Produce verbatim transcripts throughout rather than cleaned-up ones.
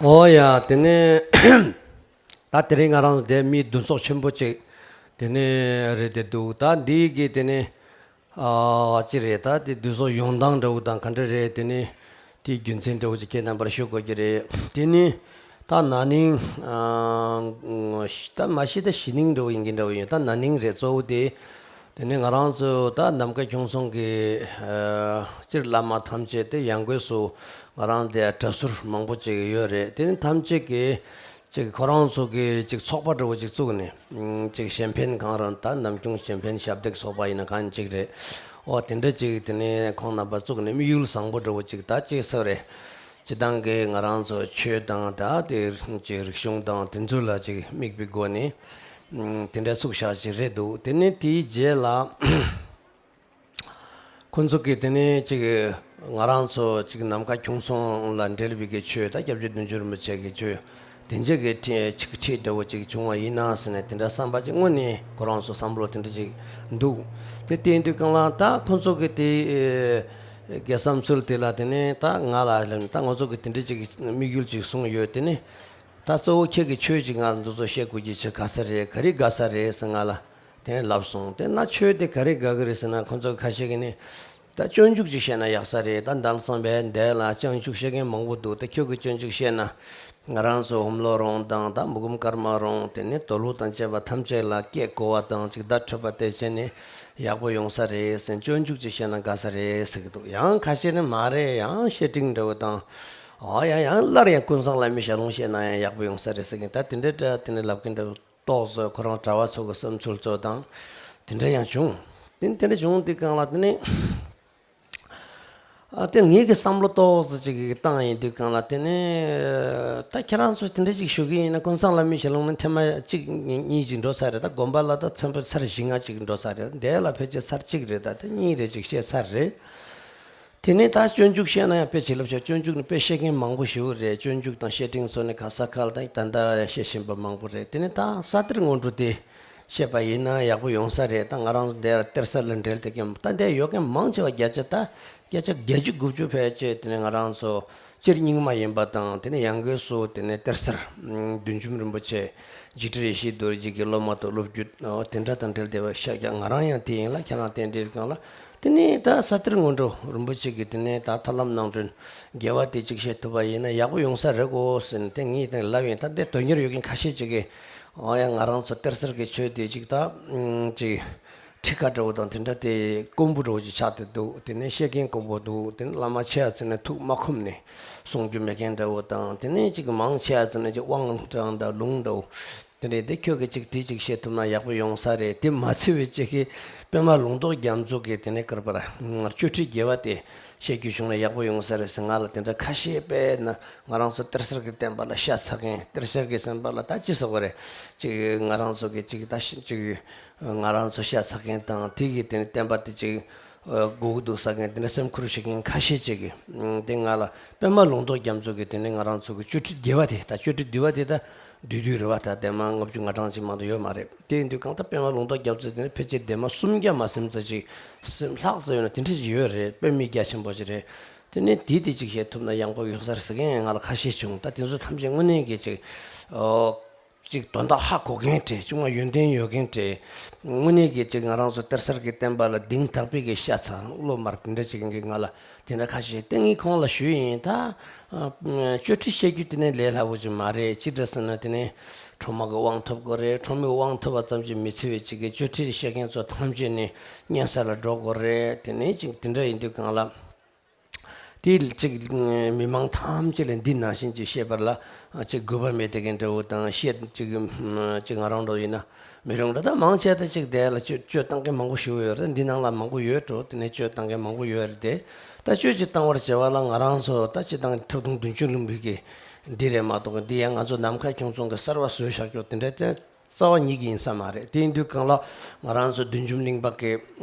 ཨོ་ཡ། དེ་ནས་ད་དེ་རིང་ང་རང་དེ་མི་འདུ་ཚོགས་ཆེན་པོ་ཅིག་དེ་ནས་རེད་དེ་འདུག་ད་འདི་གི་དེ་ནས་ཨ་ཅི་རེད། ད་དེ་འདུ་ཚོགས་ཡོང་སྟངས་འདྲ་བོ་དང་ག་འདྲ་རེད། དེ་ནས་དེའི་རྒྱུ་མཚན་འདྲ་བོ་ཅིག་ཁྱེད་རྣམ་པར་ཞུ་དགོས་ཀྱི་རེད། དེ་ནས་ད་ན་ནིང་ཨ་ད་མ་གཞི་ད་གཞེས་ནིང་འདྲ་བོ་ཡིན་གྱི་འདྲ་བོ་ཡིན། ད་ན་ནིང་རེད། གཙོ་བོ་དེ། དེ་ནས་ང་རང་ཚོ་ད་ནམ་མཁའ་ཁྱུང་ཚང་གི་ཨ་སྤྱིར་བླ་མ་ཐམས་ཅད་དེ་ཡང་སྒོས་སུ་ང་རང་དེ་གྲྭ་ཟུར་མང་པོ་ཅིག་ཡོད་རེད། དེ་ནས་ཐམས་ཅད་ཀྱིས་ཅིག་ཁོ་རང་ཚོ་གི་ཅིག་ཚོགས་པ་འདྲ་བོ་ཅིག་བཙུགས་ནས་ཨ་ཅིག་གཞན་ཕན་གང་རུང་། ད་ནམ་ཁྱུང་གཞན་ཕན་ཞབས་འདེགས་ཚོགས་པ་ཡིན་ན་གང་ཅིག་རེད། ཨོ་དེ་འདྲ་ཅིག་དེ་ནས་ཁོང་རྣམ་པ་བཙུགས་ནས་དམིགས་ཡུལ་བཟང་པོ་འདྲ་བོ་ཅིག་ད་ཅིག་ས་རེད། སྤྱིར་བཏང་གི་ང་རང་ཚོ་ཆོས་དང་ད་དེ་ཅིག་རིག་གཞུང་དང་དེ་ཚོ་ལ་ཅིག་དམིགས་པའི་སྒོ་ནས་ཨ་དེ་འདྲ་བཙུགས་བཞག་ཅིག་རེད་འདུག་དེ་ནས་དེའི་རྗེས་ལ་ཁོ་ཚོ་གིས་དེ་ནས་ཅིག་ང་རང་ཚོ་ཅིག་ནམ་མཁའ་ཁྱུང་ཚང་ལ་འབྲེལ་བའི་གི་ཆོས་ད་སྐྱབས་རྗེ་བདུད་འཇོམས་རིན་པོ་ཆེ་གི་ཆོས་དེ་འདྲ་གི་ཁྲིད་ཅིག་ཁྲིད་འདྲ་བོ་ཅིག་བྱུང་བ་ཡིན་ན་ཟེར་ནས་དེ་འདྲ་བསམ་པ་ཅིག་དངོས་གནས་ཁོ་རང་ཚོ་བསམ་བློ་དེ་འདྲ་ཅིག་འདུག་དེ་བལྟས་དུས་སྒང་ལ་ད་ཁོ་ཚོ་གི་དེ་ཨེ་གི་བསམ་ཚུལ་དེ་ལ་དེ་ནས་ད་ང་ལ་ལབ་ནས། ད་ང་ཚོ་གི་དེ་འདྲ་ཅིག་དམིགས་ཡུལ་ཅིག་བཟུང་ཡོད། དེ་ནས་ད་གཙོ་བོ་ཁྱེད་ཀྱི་ཆོས་ཅིག་ང་ལ་འདི་ཚོ་བཤད་དགོས་ཀྱི་ཆེ་ག་ས་རེད། ག་རེ་དགའ་ས་རེད་ཟེར་ང་ལ་དེ་ནས་ལབ་སོང་། དེ་ན་ཆོས་དེ་ག་རེ་དགའ་གི་རེད་ཟེར་ན། ཁོ་ཚོ་ཁ་ཤས་ཀྱིས་ནི་ད་སྤྱོད་འཇུག་ཅིག་བཤད་ན་ཡག་ས་རེད། ད་འདང་སང་བས་འདས་ལ་སྤྱོད་འཇུག་བཤད་མཁན་མང་པོ་འདུག་ད་ཁྱོད་ཀྱིས་སྤྱོད་འཇུག་བཤད་ན་ང་རང་ཚོ་ཧོམ་ལོ་རོང་དང་ད་མུ་གུམ་ཀརྨ་རོང་དེ་ནས་དོ་ལུ་དང་བཅས་པ་ཐམས་ཅད་ལ་སྐད་གོ་བ་དང་ཅིག་བརྡ་འཕྲོད་པ་དེ་བྱས་ནས་ཡག་པོ་ཡོང་ས་རེད་ཟེར། སྤྱོད་འཇུག་ཅིག་བཤད་ན་དགའ་ས་རེད་ཟེར་གི་འདུག་ཡང་ཁ་ཤས་ནི་མ་རེད། ཡང་བཤེས་སྤྲིང་འདྲ་བོ་དང་། ཨ་ཡང་ཡང་སླར་ཡང་ཀུན་བཟང་བླ་མའི་ཞལ་ལུང་བཤད་ན་ཡང་ཡག་པོ་ཡོང་ས་རེད་ཟེར་གི། ད་དེ་འདྲའི་འདྲ་དེ་ནས་ལབ་མཁན་འདྲ་བོ་ཏོག་ཙམ་ཁོ་རང་གྲྭ་བ་ཚོ་གི་བསམ་ཚུལ་ཚོ་དང་དེ་འདྲ་ཡང་བྱུང་། དེ་དེ་འདྲ་བྱུང་དུས་སྒང་ལ་དེ་ནས། ཨ་དེ་ངེད་ཀྱི་བསམ་བློ་ཏོག་ཙམ་ཅིག་གི་བཏང་ཡིན་དུས་སྒང་ལ་དེ་ནས། ད་ཁྱེད་རང་ཚོ་དེ་འདྲ་ཅིག་ཞུ་གི་ཡིན་ན་ཀུན་བཟང་བླ་མའི་ཞལ་ལུང་ནི་ཐེངས་མ་གཅིག་གཉིས་ཅིག་འགྲོ་ཚར་རེད། ད་དགོན་པ་ལ་ད་ཚན་པ་ཚར་བཞི་ལྔ་ཅིག་འགྲོ་ཚར་རེད། འདས་ལ་ཕལ་ཆེར་ཚར་གཅིག་རེད། ད་དེ་གཉིས་རེ་ཅིག་བཤད་ཚར་རེད། དེ་ནས་ད་སྤྱོད་འཇུག་བཤད་ན་ཡང་དཔེ་བྱིན་རླབས་ཆེ། སྤྱོད་འཇུག་ནི་དཔེ་བཤད་མཁན་མང་པོ་ཞིག་རེད། སྤྱོད་འཇུག་དང་བཤེས་སྤྲིང་ཚོ་ནི་ག་ས་ག་ལ་ད་ད་ལྟ་ཡང་བཤད་བཞིན་པ་མང་པོ་རེད། དེ་ནས་ད་ས་གཏེར་སྔོན་འགྲོ་དེ་བཤད་པ་ཡིན་ན་ཡག་པོ་ཡོང་ས་རེད། ད་ང་རང་ཚོ་འདིར་གཏེར་གསར་ལ་འབྲེལ་དེ་གན་ད་འདིར་ཡོད་མཁན་མང་ཆེ་བ་བརྒྱ་ཆ་ད་བརྒྱ་ཆ་བརྒྱད་ཅུ་དགུ་བཅུ་ཕལ་ཆེར་དེ་ནས་ང་རང་ཚོ་སྤྱིར་རྙིང་མ་ཡིན་པ་དང་། དེ་ནས་ཡང་སྒོས་སུ་དེ་ནས་གཏེར་གསར་བདུད་འཇོམས་རིན་པོ་ཆེ་འཇིགས་བྲལ་ཡེ་ཤེས་རྡོ་རྗེ་གི་སློབ་མ་དང་སློབ་བརྒྱུད་དེ་འདྲ་དང་འབྲེལ་བསྡད་པ་ཤག་ཀྱང་། ང་རང་ཡང་དེ་ཡིན་ལ། ཁྱེད་རང་དེ་འདྲའི་སྒང་ལ། དེ་ནས་ད་ས་གཏེར་སྔོན་འགྲོ་རིན་པོ་ཆེ་གི་དེ་ནས་ད་ཐར་ལམ་སྣང་བརྒྱུད་དགེ་བ་དེ་གཅིག་བཤད་ཐུབ་པ་ཡིན་ན་ཡག་པོ་ཡོང་ས་རེད་གོ་ཟེར་ནས་དེ་ངས་དེ་ལབ་ཡིན། ད་དེ་དོན་གཉེར་ཡོད་མཁན་ཁ་ཤས་ཅིག་གིས་ཨོ་ཡ་ང་རང་ཚོ་གཏེར་གསར་གྱི་ཆོས་དེ་ཅིག་ད་ཅིག་ཁྲིད་ཀ་འདྲ་བོ་དང་དེ་འདྲ་དེ་དཀོན་པོ་འདྲ་བོ་ཅིག་ཆགས་ཏེ་འདུག་དེ་ནས་བཤད་མཁན་དཀོན་པོ་འདུག་དེ་ནས་བླ་མ་ཆེ་ཡ་ཚོ་ནས་ཐུགས་མ་ཁོམ་ནས་གསུང་རྒྱུ་མེད་མཁན་འདྲ་བོ་དང་། དེ་ནས་ཅིག་མང་ཆེ་ཡ་ཚོ་ནས་ཅིག་དབང་དྲག་འདྲ་ལུང་འདྲ་བོ་དེ་རེད། དེ་ཁྱོད་ཀྱིས་ཅིག་དེ་ཅིག་བཤད་ཐུབ་ན་ཡག་པོ་ཡོང་ས་རེད། དེ་མ་ཚད་པའི་ཅིག་གིས་པདྨ་ལུང་རྟོགས་རྒྱ་མཚོ་གི་དེ་ནས་བསྐུར་པར་སྤྱོད་ཁྲིད་དགེ་བ་དེ་བཤད་རྒྱུ་བྱུང་ན་ཡག་པོ་ཡོང་ས་རེད་ཟེར། ང་ལ་དེ་འདྲ་ཁ་ཤས། དཔེར་ན་ང་རང་ཚོ་གཏེར་གསར་གྱི་བསྟན་པ་ལ་ཤ་ཚ་མཁན། གཏེར་གསར་གྱི་བསྟན་པ་ལ་ད་ཅི་ཟེར་དགོས་རེད། ཅིག་ང་རང་ཚོ་གི་ཅིག་ད་ཤི་ཅིག་ང་རང་ཚོ་ཤ་ཚ་མཁན་དང་། དེ་གི་དེ་ནས་བསྟན་པ་དེ་ཅིག་དགོས་ཀྱི་འདུག་ཟེར་མཁན་དེ་འདྲ་སེམས་ཁུར་བྱེད་མཁན་ཁ་ཤས་ཅིག་གིས་དེ་ང་ལ་པདྨ་ལུང་རྟོགས་རྒྱ་མཚོ་གི་དེ་ནས་ང་རང་ཚོ་གི་སྤྱོད་ཁྲིད་དགེ་བ་དེ། ད་སྤྱོད་ཁྲིད་དགེ་བ་དེ་ད་བསྡུས་བསྡུས་རེད་བ། ད་ལྡེབ་མ་ལྔ་བཅུ་ང་གྲངས་ཅིག་མ་གཏོགས་ཡོད་མ་རེད། དེ་ཡིན་དུས་གང་ལྟར་པདྨ་ལུང་རྟོགས་རྒྱ་མཚོ་དེ་ནི་ཕལ་ཆེར་ལྡེབ་མ་སུམ་བརྒྱ་མ་ཟིན་ཙམ་ཅིག་སེམས་ལྷག་ཙམ་ཡོད་ན་དེ་འདྲ་ཅིག་ཡོད་རེད། དཔེ་མི་རྒྱ་ཆེན་པོ་ཅིག་རེད། དེ་ནས་དེ་དེ་ཅིག་བཤད་ཐུབ་ན་ཡག་པོ་ཡོད་ས་རེད་ཟེར་མཁན་ང་ལ་ཁ་ཤས་བྱུང་། ད་དེ་ཚོ་ཐམས་ཅད་དངོས་གནས་ཀྱི་ཅིག་ཨོ་ཅིག་དོན་དག་ཧ་གོ་མཁན་རེད། ཅུང་མ་ཡོན་ཏན་ཡོད་མཁན་རེད། དངོས་གནས་ཀྱི་ཅིག་ང་རང་ཚོ་གཏེར་གསར་གྱི་བསྟན་པ་ལ་གདེང་དག་པའི་གི་ཤ་ཚ་བློ་དམར་དེ་འདྲ་ཅིག་གི་ང་ལ་དེ་འདྲ་ཁ་ཤས། དེ་ངས་ཁོང་ལ་ཞུས་ཡིན། ད་ཨ་སྤྱོད་ཁྲིད་བཤད་རྒྱུ་དེ་ནས་ལས་སླ་བོ་ཅིག་མ་རེད། ཅི་འདྲ་ཟེར་ན་དེ་ནས་ཁྲོ་མ་གི་དབང་ཐོབ་དགོས་རེད། ཁྲོ་མའི་དབང་ཐོབ་པ་ཙམ་གྱིས་མི་ཚད་པའི་ཅིག་གི་སྤྱོད་ཁྲིད་བཤད་མཁན་ཚོ་ཐམས་ཅད་ནས་གཉན་ས་ལ་འགྲོ་དགོས་རེད། དེ་ནས་ཅིག་དེ་འདྲ་ཡིན་དུས་སྒང་ལ། དེ་ཅིག་མི་མང་ཐམས་ཅད་ལ་འདི་ནང་བཞིན་ཅིག་བཤད་པར་ལ་ཅིག་དགོས་པ་མེད་དེ་གན་འདྲ་བོ་དང་། བཤད་ཅིག་ཅིག་ང་རང་འདྲ་ཡིན་ན་མི་རུང་འདྲ། ད་མང་ཆེ་ད་ཅིག་དེ་ལ་སྤྱོད་སྤྱོད་བཏང་མཁན་མང་པོ་ཞིག་ཡོད་རེད། འདི་ནང་ལ་མང་པོ་ཡོད་འགྲོ། དེ་ནས་སྤྱོད་བཏང་མཁན་མང་པོ་ཡོད་རེད་དེ། ད་སྤྱོད་ཅིག་བཏང་བར་བྱེད་པ་ལ་ང་རང་ཚོ་ད་སྤྱིར་བཏང་ཁྲག་འཐུང་བདུན་ཅུ་ལོན་པའི་གི་འདི་རེད་མ་གཏོགས། འདི་ཡང་ང་ཚོ་ནམ་མཁའ་ཁྱུང་ཚང་གི་གསར་བ་བཟོས་བཞག་རྒྱུ་དེ་འདྲ་ཅན་རྩ་བ་ཉིད་ཀྱི་ཡིན་ས་མ་རེད། དེ་ཡིན་དུས་གང་ལ་ང་རང་ཚོ་བདུད་འཇོམས་གླིང་པ་གི་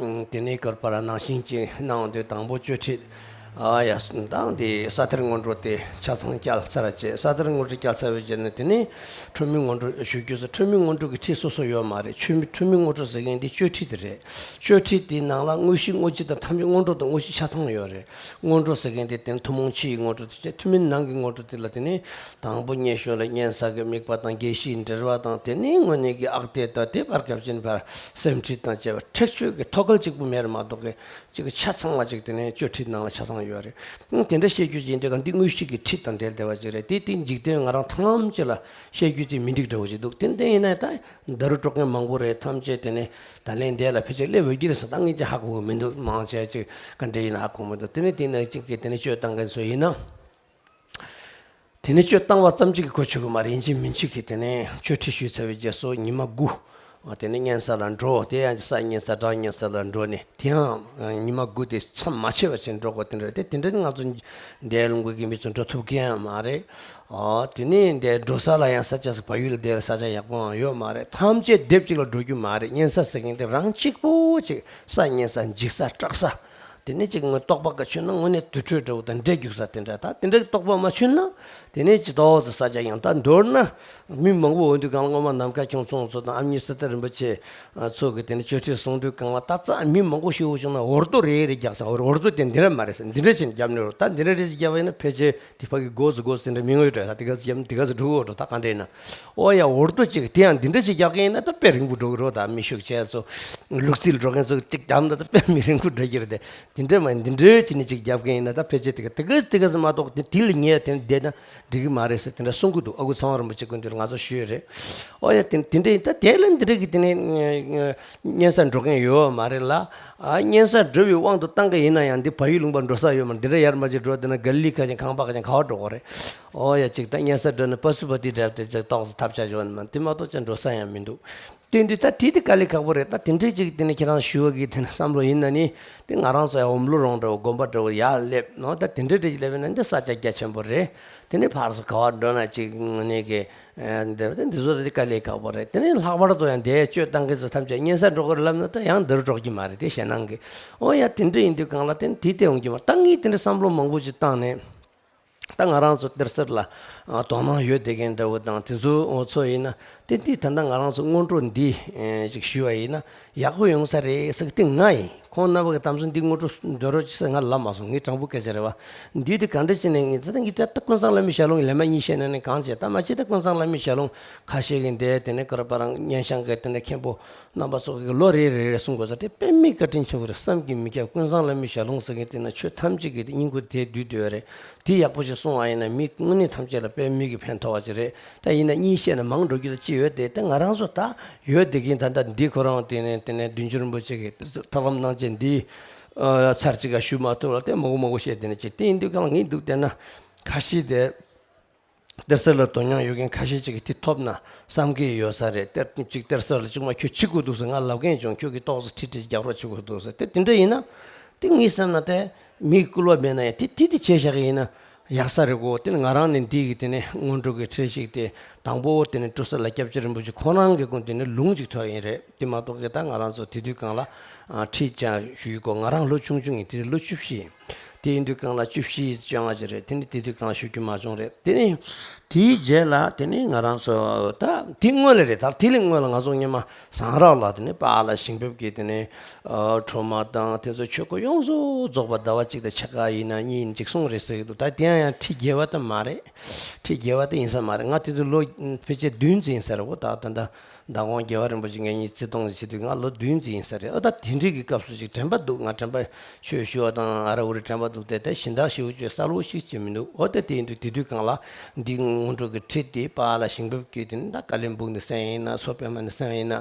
དེ་ནས་བསྐུར་པ་ར་ནང་བཞིན་ཅིག་གནང་དུས། དང་པོ་སྤྱོད་ཁྲིད་ ཨ་ཡ། ད་འདི་ས་ཐེར་སྔོན་འགྲོ་དེ་ཆ་ཚང་བསྐྱལ་ཚར་རྗེས། ས་ཐེར་སྔོན་འགྲོ་བསྐྱལ་ཚར་བའི་རྗེས་ནས་དེ་ནས་ཁྲོས་མའི་སྔོན་འགྲོ་ཞུ་རྒྱུ་ཟེར། ཁྲོས་མའི་སྔོན་འགྲོ་གི་ཁྲིད་སོ་སོ་ཡོད་མ་རེད། ཁྲོས་མའི་ཁྲོས་མའི་སྔོན་འགྲོ་ཟེར་མཁན་དེ་གཅོད་ཁྲིད་དེ་རེད། གཅོད་ཁྲིད་དེའི་ནང་ལ་དངོས་གཞི་དངོས་གཞི་དང་ཐམས་ཅད་སྔོན་འགྲོ་དང་དངོས་གཞི་ཆ་ཚང་ཡོད་རེད། སྔོན་འགྲོ་ཟེར་མཁན་དེ་དེ་ནས་ཐུན་མོང་ཕྱི་ཡི་སྔོན་འགྲོ་དེ་བྱས། ཐུན་མིན་ནང་གི་སྔོན་འགྲོ་དེ་ལ་དེ་ནས་དང་པོ་སྙན་ཞུ་ལ་སྙན་ས་གི་དམིགས་པ་དང་། དགེ་བཤེས་འབྲེལ་བ་དང་། དེ་ནས་དངོས་གནས་ཀྱི་ཨག་གཏད་དང་། དེ་བར་སྐབས་ཅན་བར་སེམས་ཁྲིད་དང་བཅས་པ་ཁྲེགས་ཆོད་ཀྱི་ཐོག་ཁལ་གཅིག་པུ་མེད་རེད་མ་གཏོགས་ཀྱི། ཅིག་ཆ་ཚང་བ་ཅིག་དེ་ནས་གཅོད་ཁྲིད་ནང་ལ་ཆ་ཚང་ཡོད་རེད། ཨང་། དེ་འདྲ་བཤད་རྒྱུ་ཅིག་ཡིན་དུས་ཀ་འདི་དངོས་གཞི་གི་ཁྲིད་དང་འབྲེལ་བསྡད་པ་ཅིག་རེད། དེ་དེ་འཇིག་རྟེན་ང་རང་ཐམས་ཅད་ལ་བཤད་རྒྱུ་དེ་མི་འགྲིག་འདྲ་བོ་ཅིག་འདུག་དེ་འདྲ་ཡིན་ན་ད་འདི་རུ་འགྲོ་མཁན་མང་པོ་རེད། ཐམས་ཅད་དེ་ནས་ད་ལན་འདས་ལ་ཕལ་ཆེར་སླེབས་འོས་ཀྱི་རེད་ཟེར། ད་ངས་ཅིག་ཧ་གོ་གི་མི་འདུག་མང་ཆེ་ཅིག་ག་འདྲ་ཡིན་ན་ཧ་གོ་མི་འདུག་དེ་ནས་དེ་ནས་ཅིག་གིས་དེ་ནས་གཅོད་བཏང་མཁན་ཚོ་ཡིན་ན། དེ་ནས་གཅོད་བཏང་བ་ཙམ་གཅིག་གིས་གོ་ཆོད་གི་མ་རེད། ཡིན་གཅིག་མིན་གཅིག་གིས་དེ་ནས་གཅོད་ཁྲིད་ཞུས་ཚར་བའི་རྗེས་སུ་ཉི་མ་དགུ་དེ་ནས་སྙན་ས་ལ་འགྲོ། དེ་ཡང་ས་སྙན་ས་བྲག་སྙན་ས་ལ་འགྲོ་ནས། དེ་ཡང་ཉི་མ་དགུ་དེ་མཚམས་མ་ཆད་པ་བྱས་འགྲོ་དགོས་དེ་འདྲ་རེད། དེ་འདྲ་ནི་ང་ཚོ་འདས་ལུང་པའི་གི་མི་ཚོ་འགྲོ་ཐུབ་མཁན་ཡང་མ་རེད། ཨོ། དེ་ནས་འདས་འགྲོ་ས་ལ་ཡང་ས་ཆ་ཟིག་བལ་ཡུལ་ལ་བསྡད་ས་ཆ་ཡག་པོའང་ཡོད་མ་རེད། ཐམས་ཅད་སྡེབ་གཅིག་ལ་འགྲོ་རྒྱུ་མ་རེད། སྙན་ས་ཟེར་མཁན་དེ་རང་གཅིག་པོ་ཅིག་ས་སྙན་ས། འཇིག་ས། སྐྲག་ས། དེ་ནས་ཅིག་ངོས་རྟོགས་པ་ག་ཆུད་ན་དངོས་གནས་དུར་ཁྲོད་འདྲ་བོ་དང་འདྲེ་རྒྱུག་ས་དེ་འདྲ། ད་དེ་འདྲ་གི་རྟོགས་པ་མ་ཆུད་ན་དེ་ནས་ཅི་ཏོག་ཙམ་ས་ཆ་ཡང་ད་མདོར་ན་མི་མང་པོ་འོང་དུས་གང་ལ། སྔོན་མ་ནམ་མཁའ་ཁྱུང་ཚང་ཚོ་དང་ཨ་མྱེས་སི་ཏཱ་རིན་པོ་ཆེ་ཚོ་གི་དེ་ནས་གཅོད་ཁྲིད་གསུང་དུས་གང་ལ། ད་ཙ་མི་མང་པོ་ཞིག་འོང་བྱུང་ན་འོར་རྡོ་རེ་རེ་རྒྱག་ས། འོར་རྡོ་དེ་འདི་འདྲ་མ་རེད་ཟེར། འདི་འདྲ་ཅིག་རྒྱབ་ནས་རོ། ད་འདི་འདྲ་རེ་ཅིག་རྒྱབ་པ་ཡིན་ན་ཕལ་ཆེར་དེ་ཕ་གི་སྒོ་ཟི་སྒོ་ཟི་འདྲ་མི་ངོས་འགྲོ། ད་དེ་ག་ཟི་རྒྱབ་ན་དེ་ག་ཟི་འགྲོ་གི་འོ་འགྲོ། ད་ག་འདྲ་ཡིན་ན། ཨོ་ཡ། འོར་རྡོ་ཅིག་དེ་ཡང་འདི་འདྲ་ཅིག་རྒྱག་གི་ཡིན་ན་ད་དཔེ་རིང་པོ་འགྲོ་གི་རོ། ད་མི་ཤུགས་ཆེ་ཚོ་ལུག་རྫིར་འགྲོ་མཁན་ཚོ་ཅིག་རྒྱབ་ན་ད་དཔེ་མི་རིང་པོ་འགྲོ་གི་རེད་དེ། དེ་འདྲ་མ་ཡིན། འདི་འདྲ་ཅིག་ནི་ཅིག་རྒྱབ་གི་ཡིན་ན་ད་ཕལ་ཆེར་དེ་ག་དེ་ག་དེ་ག་ཟི་མ་གཏོགས་དེ་དེ་ལ་ཉེ་དེ་བསྡད་ན་འགྲིག་གི་མ་རེད་ཟེར་དེ་འདྲ་གསུང་གི་འདུག་ཨ་ཁུ་ཚེ་དབང་རིན་པོ་ཆེ་སྐུ་མདུན་ལ་ང་ཚོ་ཞུས་རེད། ཨོ་ཡ། དེ་དེ་འདྲ་ཡིན། ད་དེ་ལ་འདི་འདྲ་གི་དེ་ནས་སྙན་ས་འགྲོ་མཁན་ཡོད་མ་རེད་ལ། ཨ། སྙན་ས་འགྲོ་བའི་དབང་དུ་བཏང་གི་ཡིན་ན་ཡང་འདི་བལ་ཡུལ་ལུང་པ་འགྲོ་ས་ཡོད་མ་རེད། འདི་འདྲ་ཡར་མར་ཅིག་འགྲོ་བསྡད་ན་ག་ལི་ཁ་ཅན་ཁང་པ་ཁ་ཅན་ག་པར་འགྲོ་དགོས་རེད། ཨོ་ཡ། ཅིག་ད་སྙན་ས་འགྲོ་ན་པ་སུ་པ་ཏི་འདྲ་དེ་ཅིག་ཏོག་ཙམ་ཐབས་ཆག་ཡོད་མ། དེ་མ་གཏོགས་ཅང་འགྲོ་ས་ཡང་མི་འདུག་དེ་དུས་ད་དེ་དེ་དཀའ་ལས་ཁག་པོ་རེད། ད་དེ་འདྲས་ཅིག་དེ་ནས་ཁྱེད་རང་ཞུ་བ་གི་དེ་ནས་བསམ་བློ་ཡིན་ན་ནི། དེ་ང་རང་ཚོ་ཡང་འོམ་ལུ་རོང་འདྲ་བོ་དགོན་པ་འདྲ་བོ་ཡར་སླེབས་ནོ། ད་དེ་འདྲས་འདྲས་ཅིག་སླེབས་ན་འདི་ས་ཆ་རྒྱ་ཆེན་པོ་རེད། དེ་ནས་ཕར་ཚུར་ག་པར་འགྲོ་ན་ཅིག་ནས་གི་འདི་འདི་ཚོ་དེ་དཀའ་ལས་ཁག་པོ་རེད། དེ་ནས་ལྷག་པར་དུ་ཡང་འདས་གཅོད་བཏང་མཁན་ཚོ་ཐམས་ཅད་སྙན་ས་འགྲོ་གི་རེད་ལབ་ན་ད་ཡང་འདི་རུ་འགྲོ་གི་མ་རེད། དེ་ཞེད་སྣང་གི། ཨོ་ཡ། དེ་འདྲ་ཡིན་དུས་གང་ལ་དེ་དེ་དེ་འོང་གི་མ། ད་ངས་དེ་འདྲ་བསམ་བློ་མང་པོ་ཅིག་བཏང་ནས། ད་ང་རང་ཚོ་གཏེར་གསར་ལ་ཨ་དོ་སྣང་ཡོད་བསྡད་མཁན་འདྲ་བོ་དང་དེ་ཚོ་ཚོ་ཡིན་ན། དེ་འདི་ད་ལྟ་ང་རང་ཚོ་སྔོན་འགྲོ་འདི་ཨེ་ཅིག་ཞུས་པ་ཡིན་ན་ཡག་པོ་ཡོང་ས་རེད་ཟེར་གི་དེ་ང་ཡིན། ཁོང་རྣམ་པ་གི་གཏམ་ཚོ་འདི་སྔོན་འགྲོ་འདོན་རོགས་བྱེད་ཟེར་ང་ལབ་མ་སོང་། ངའི་དྲང་པོ་སྐད་ཆ་རེད་བ། འདི་དེ་ག་འདྲ་བྱས་ནས་ངས་ད་ལྟ་ངས་ད་ལྟ་ཀུན་བཟང་བླ་མའི་ཞལ་ལུང་ལན་མ་གཉིས་བཤད་ན་ནི་གང་བྱེད། ད་མ་བྱེད་ད་ཀུན་བཟང་བླ་མའི་ཞལ་ལུང་ཁ་ཤས་ཀྱིས་འདས། དེ་ནས་ཀ་ར་པ་རང་སྙན་ཤང་གི་དེ་ནས་མཁན་པོ་རྣམ་པ་ཚོ་གིས་ལོ་རེ་རེ་རེ་གསུང་དགོས་ས་དེ་དཔེ་མི་བཀའ་དྲིན་ཆེན་པོ་རེད། བསམ་གྱིས་མི་ཁྱབ། ཀུན་བཟང་བླ་མའི་ཞལ་ལུང་ཟེར་མཁན་དེ་ན་ཆོས་ཐམས་ཅད་ཀྱི་སྙིང་ཁུ་དེ་བསྡུས་བསྡད་ཡོད་རེད། དེ་ཡག་པོ་ཞིག་གསུང་བ་ཡིན་ན་མི་དངོས་གནས་ཐམས་ཅད་ལ་དཔེ་མི་གི་ཕན་ཐོགས་པ་ཅིག་རེད། ད་ཡིན་ན་གཉིས་བཤད་ན་མང་འགྲོ་རྒྱུ་ད་ཅི་ཡོད་དེ། ད་ང་རང་ཚོ་ད་ཡོད་བསྡད་མཁན་ད་ལྟ་འདི་ཁོ་རང་དེ་ནས་དེ་ནས་བདུན་ཅུ་རིན་པོ་ཆེ་གི་ཐར་ལམ་གནང་བྱས་འདི་ཨ་ཚར་གཅིག་ག་ཞུ་མ་ཐུབ་ལ་དེ་མང་པོ་མང་པོ་བཤད་དེ་ནས་ཅིག་དེ་ཡིན་དུས་གང་ངས་འདུག་བལྟས་ན་ཁ་ཤས་དེ། གཏེར་གསར་ལ་དོ་སྣང་ཡོད་མཁན་ཁ་ཤས་ཅིག་གིས་དེ་ཐོབ་ན་བསམ་གྱི་ཡོད་ས་རེད། གཏེར་ཅིག་གཏེར་གསར་ལ་ཅིག་མ་ཁྱོད་ཁྲིད་དགོས་འདུག་ཟེར་ང་ལབ་མཁན་བྱུང་། ཁྱོད་ཀྱིས་ཏོག་ཙམ་ཁྲིད་ཁྲིད་རྒྱག་རོགས་བྱེད་དགོས་འདུག་ཟེར། དེ་དེ་འདྲ་ཡིན་ན་དེ་ངའི་བསམ་ན་དེ་མིའི་སྐུལ་བ་མེད་ན་ཡང་དེ་དེ་དེ་བྱས་བཞག་གི་ཡིན་ན་ཡག་ས་རེད་གོ། དེ་ནི་ང་རང་ནི་འདི་གི་དེ་ནས་སྔོན་འགྲོ་གི་ཁྲིད་ཞིག་དེ་དང་པོ་དེ་ནས་སྤྲོ་ས་ལ་སྐྱབས་རྗེ་རིན་པོ་ཆེ་ཁོང་རང་གི་སྐུ་མདུན་ནས་ལུང་ཅིག་ཐོབ་ཡིན་རེད། དེ་མ་གཏོགས་གི་ད་ང་རང་ཚོ་དེ་དུས་གང་ལ་ཨ་ཁྲིད་ཀྱང་ཞུས་གོ། ང་རང་ལོ་ཆུང་ཆུང་ཡིན། དེ་ལོ་བཅུ་བཞི་ཡིན། དེ་ཡིན་དུས་གང་ལ་བཅུ་བཞི་བཅོ་ལྔ་ཅིག་རེད། དེ་ནི་དེ་དུས་གང་ལ་ཞུ་རྒྱུ་མ་བྱུང་རེད། དེ་ནི་དེའི་རྗེས་ལ་དེ་ནི་ང་རང་ཚོ་ད་དེ་སྔོན་ལ་རེད། ད་དེ་ལས་སྔོན་ལ་ང་ཚོ་སྔོན་མ་ཟངས་རག་ལ་དེ་ནི་པཱ་ལགས་ཞིང་ཕེབས་ཀྱི་དེ་ནི་ཨ་ཁྲོས་མ་དང་དེ་ཚོ་ཆོས་སྐོར་ཡོངས་སུ་རྫོགས་པ་ཟླ་བ་གཅིག་དང་ཕྱེད་ཀ་ཡིན་ན་གཉིས་ཡིན་ཅིག་གསུངས་རེད་ཟེར་གྱི་འདུག་ད་དེ་ཡང་ཡང་ཁྲིད་དགེ་བ་ད་མ་རེད། ཁྲིད་དགེ་བ་ད་ཡིན་ས་མ་རེད། ང་དེ་དུས་ལོ་ཕལ་ཆེར་བདུན་ཙམ་ཡིན་ས་རེད་གོ། ད་ད་ད། མདང་དགོང་རྒྱལ་བ་རིན་པོ་ཆེ་ངེད་གཉིས་བརྩི་མཐོང་བྱེད་དུས་ང་ལོ་བདུན་ཙམ་ཡིན་ས་རེད། ཨ་ད་དེ་འདྲའི་གི་སྐབས་སུ་ཅིག་དྲན་པ་འདུག་ང་དྲན་པ་ཆོས་ཞུ་བ་དང་ཨ་ར་འུ་རི་དྲན་པ་འདུག་སྟེ། ད་གཞན་དག་ཞེ་པོ་ཅིག་གསལ་པོ་ཞིག་ཅིག་མི་འདུག་འོ་ད་དེ་ཡིན་དུས་དེ་དུས་གང་ལ་འདི་སྔོན་འགྲོ་གི་ཁྲིད་དེ་པཱ་ལགས་ཞིང་ཕེབས་ཀྱི་དེ་ནི་ད་ཀ་ལིམ་པོང་ནས་གསན་ཡིན་ན་མཚོ་པདྨ་ནས་གསན་ཡིན་ན་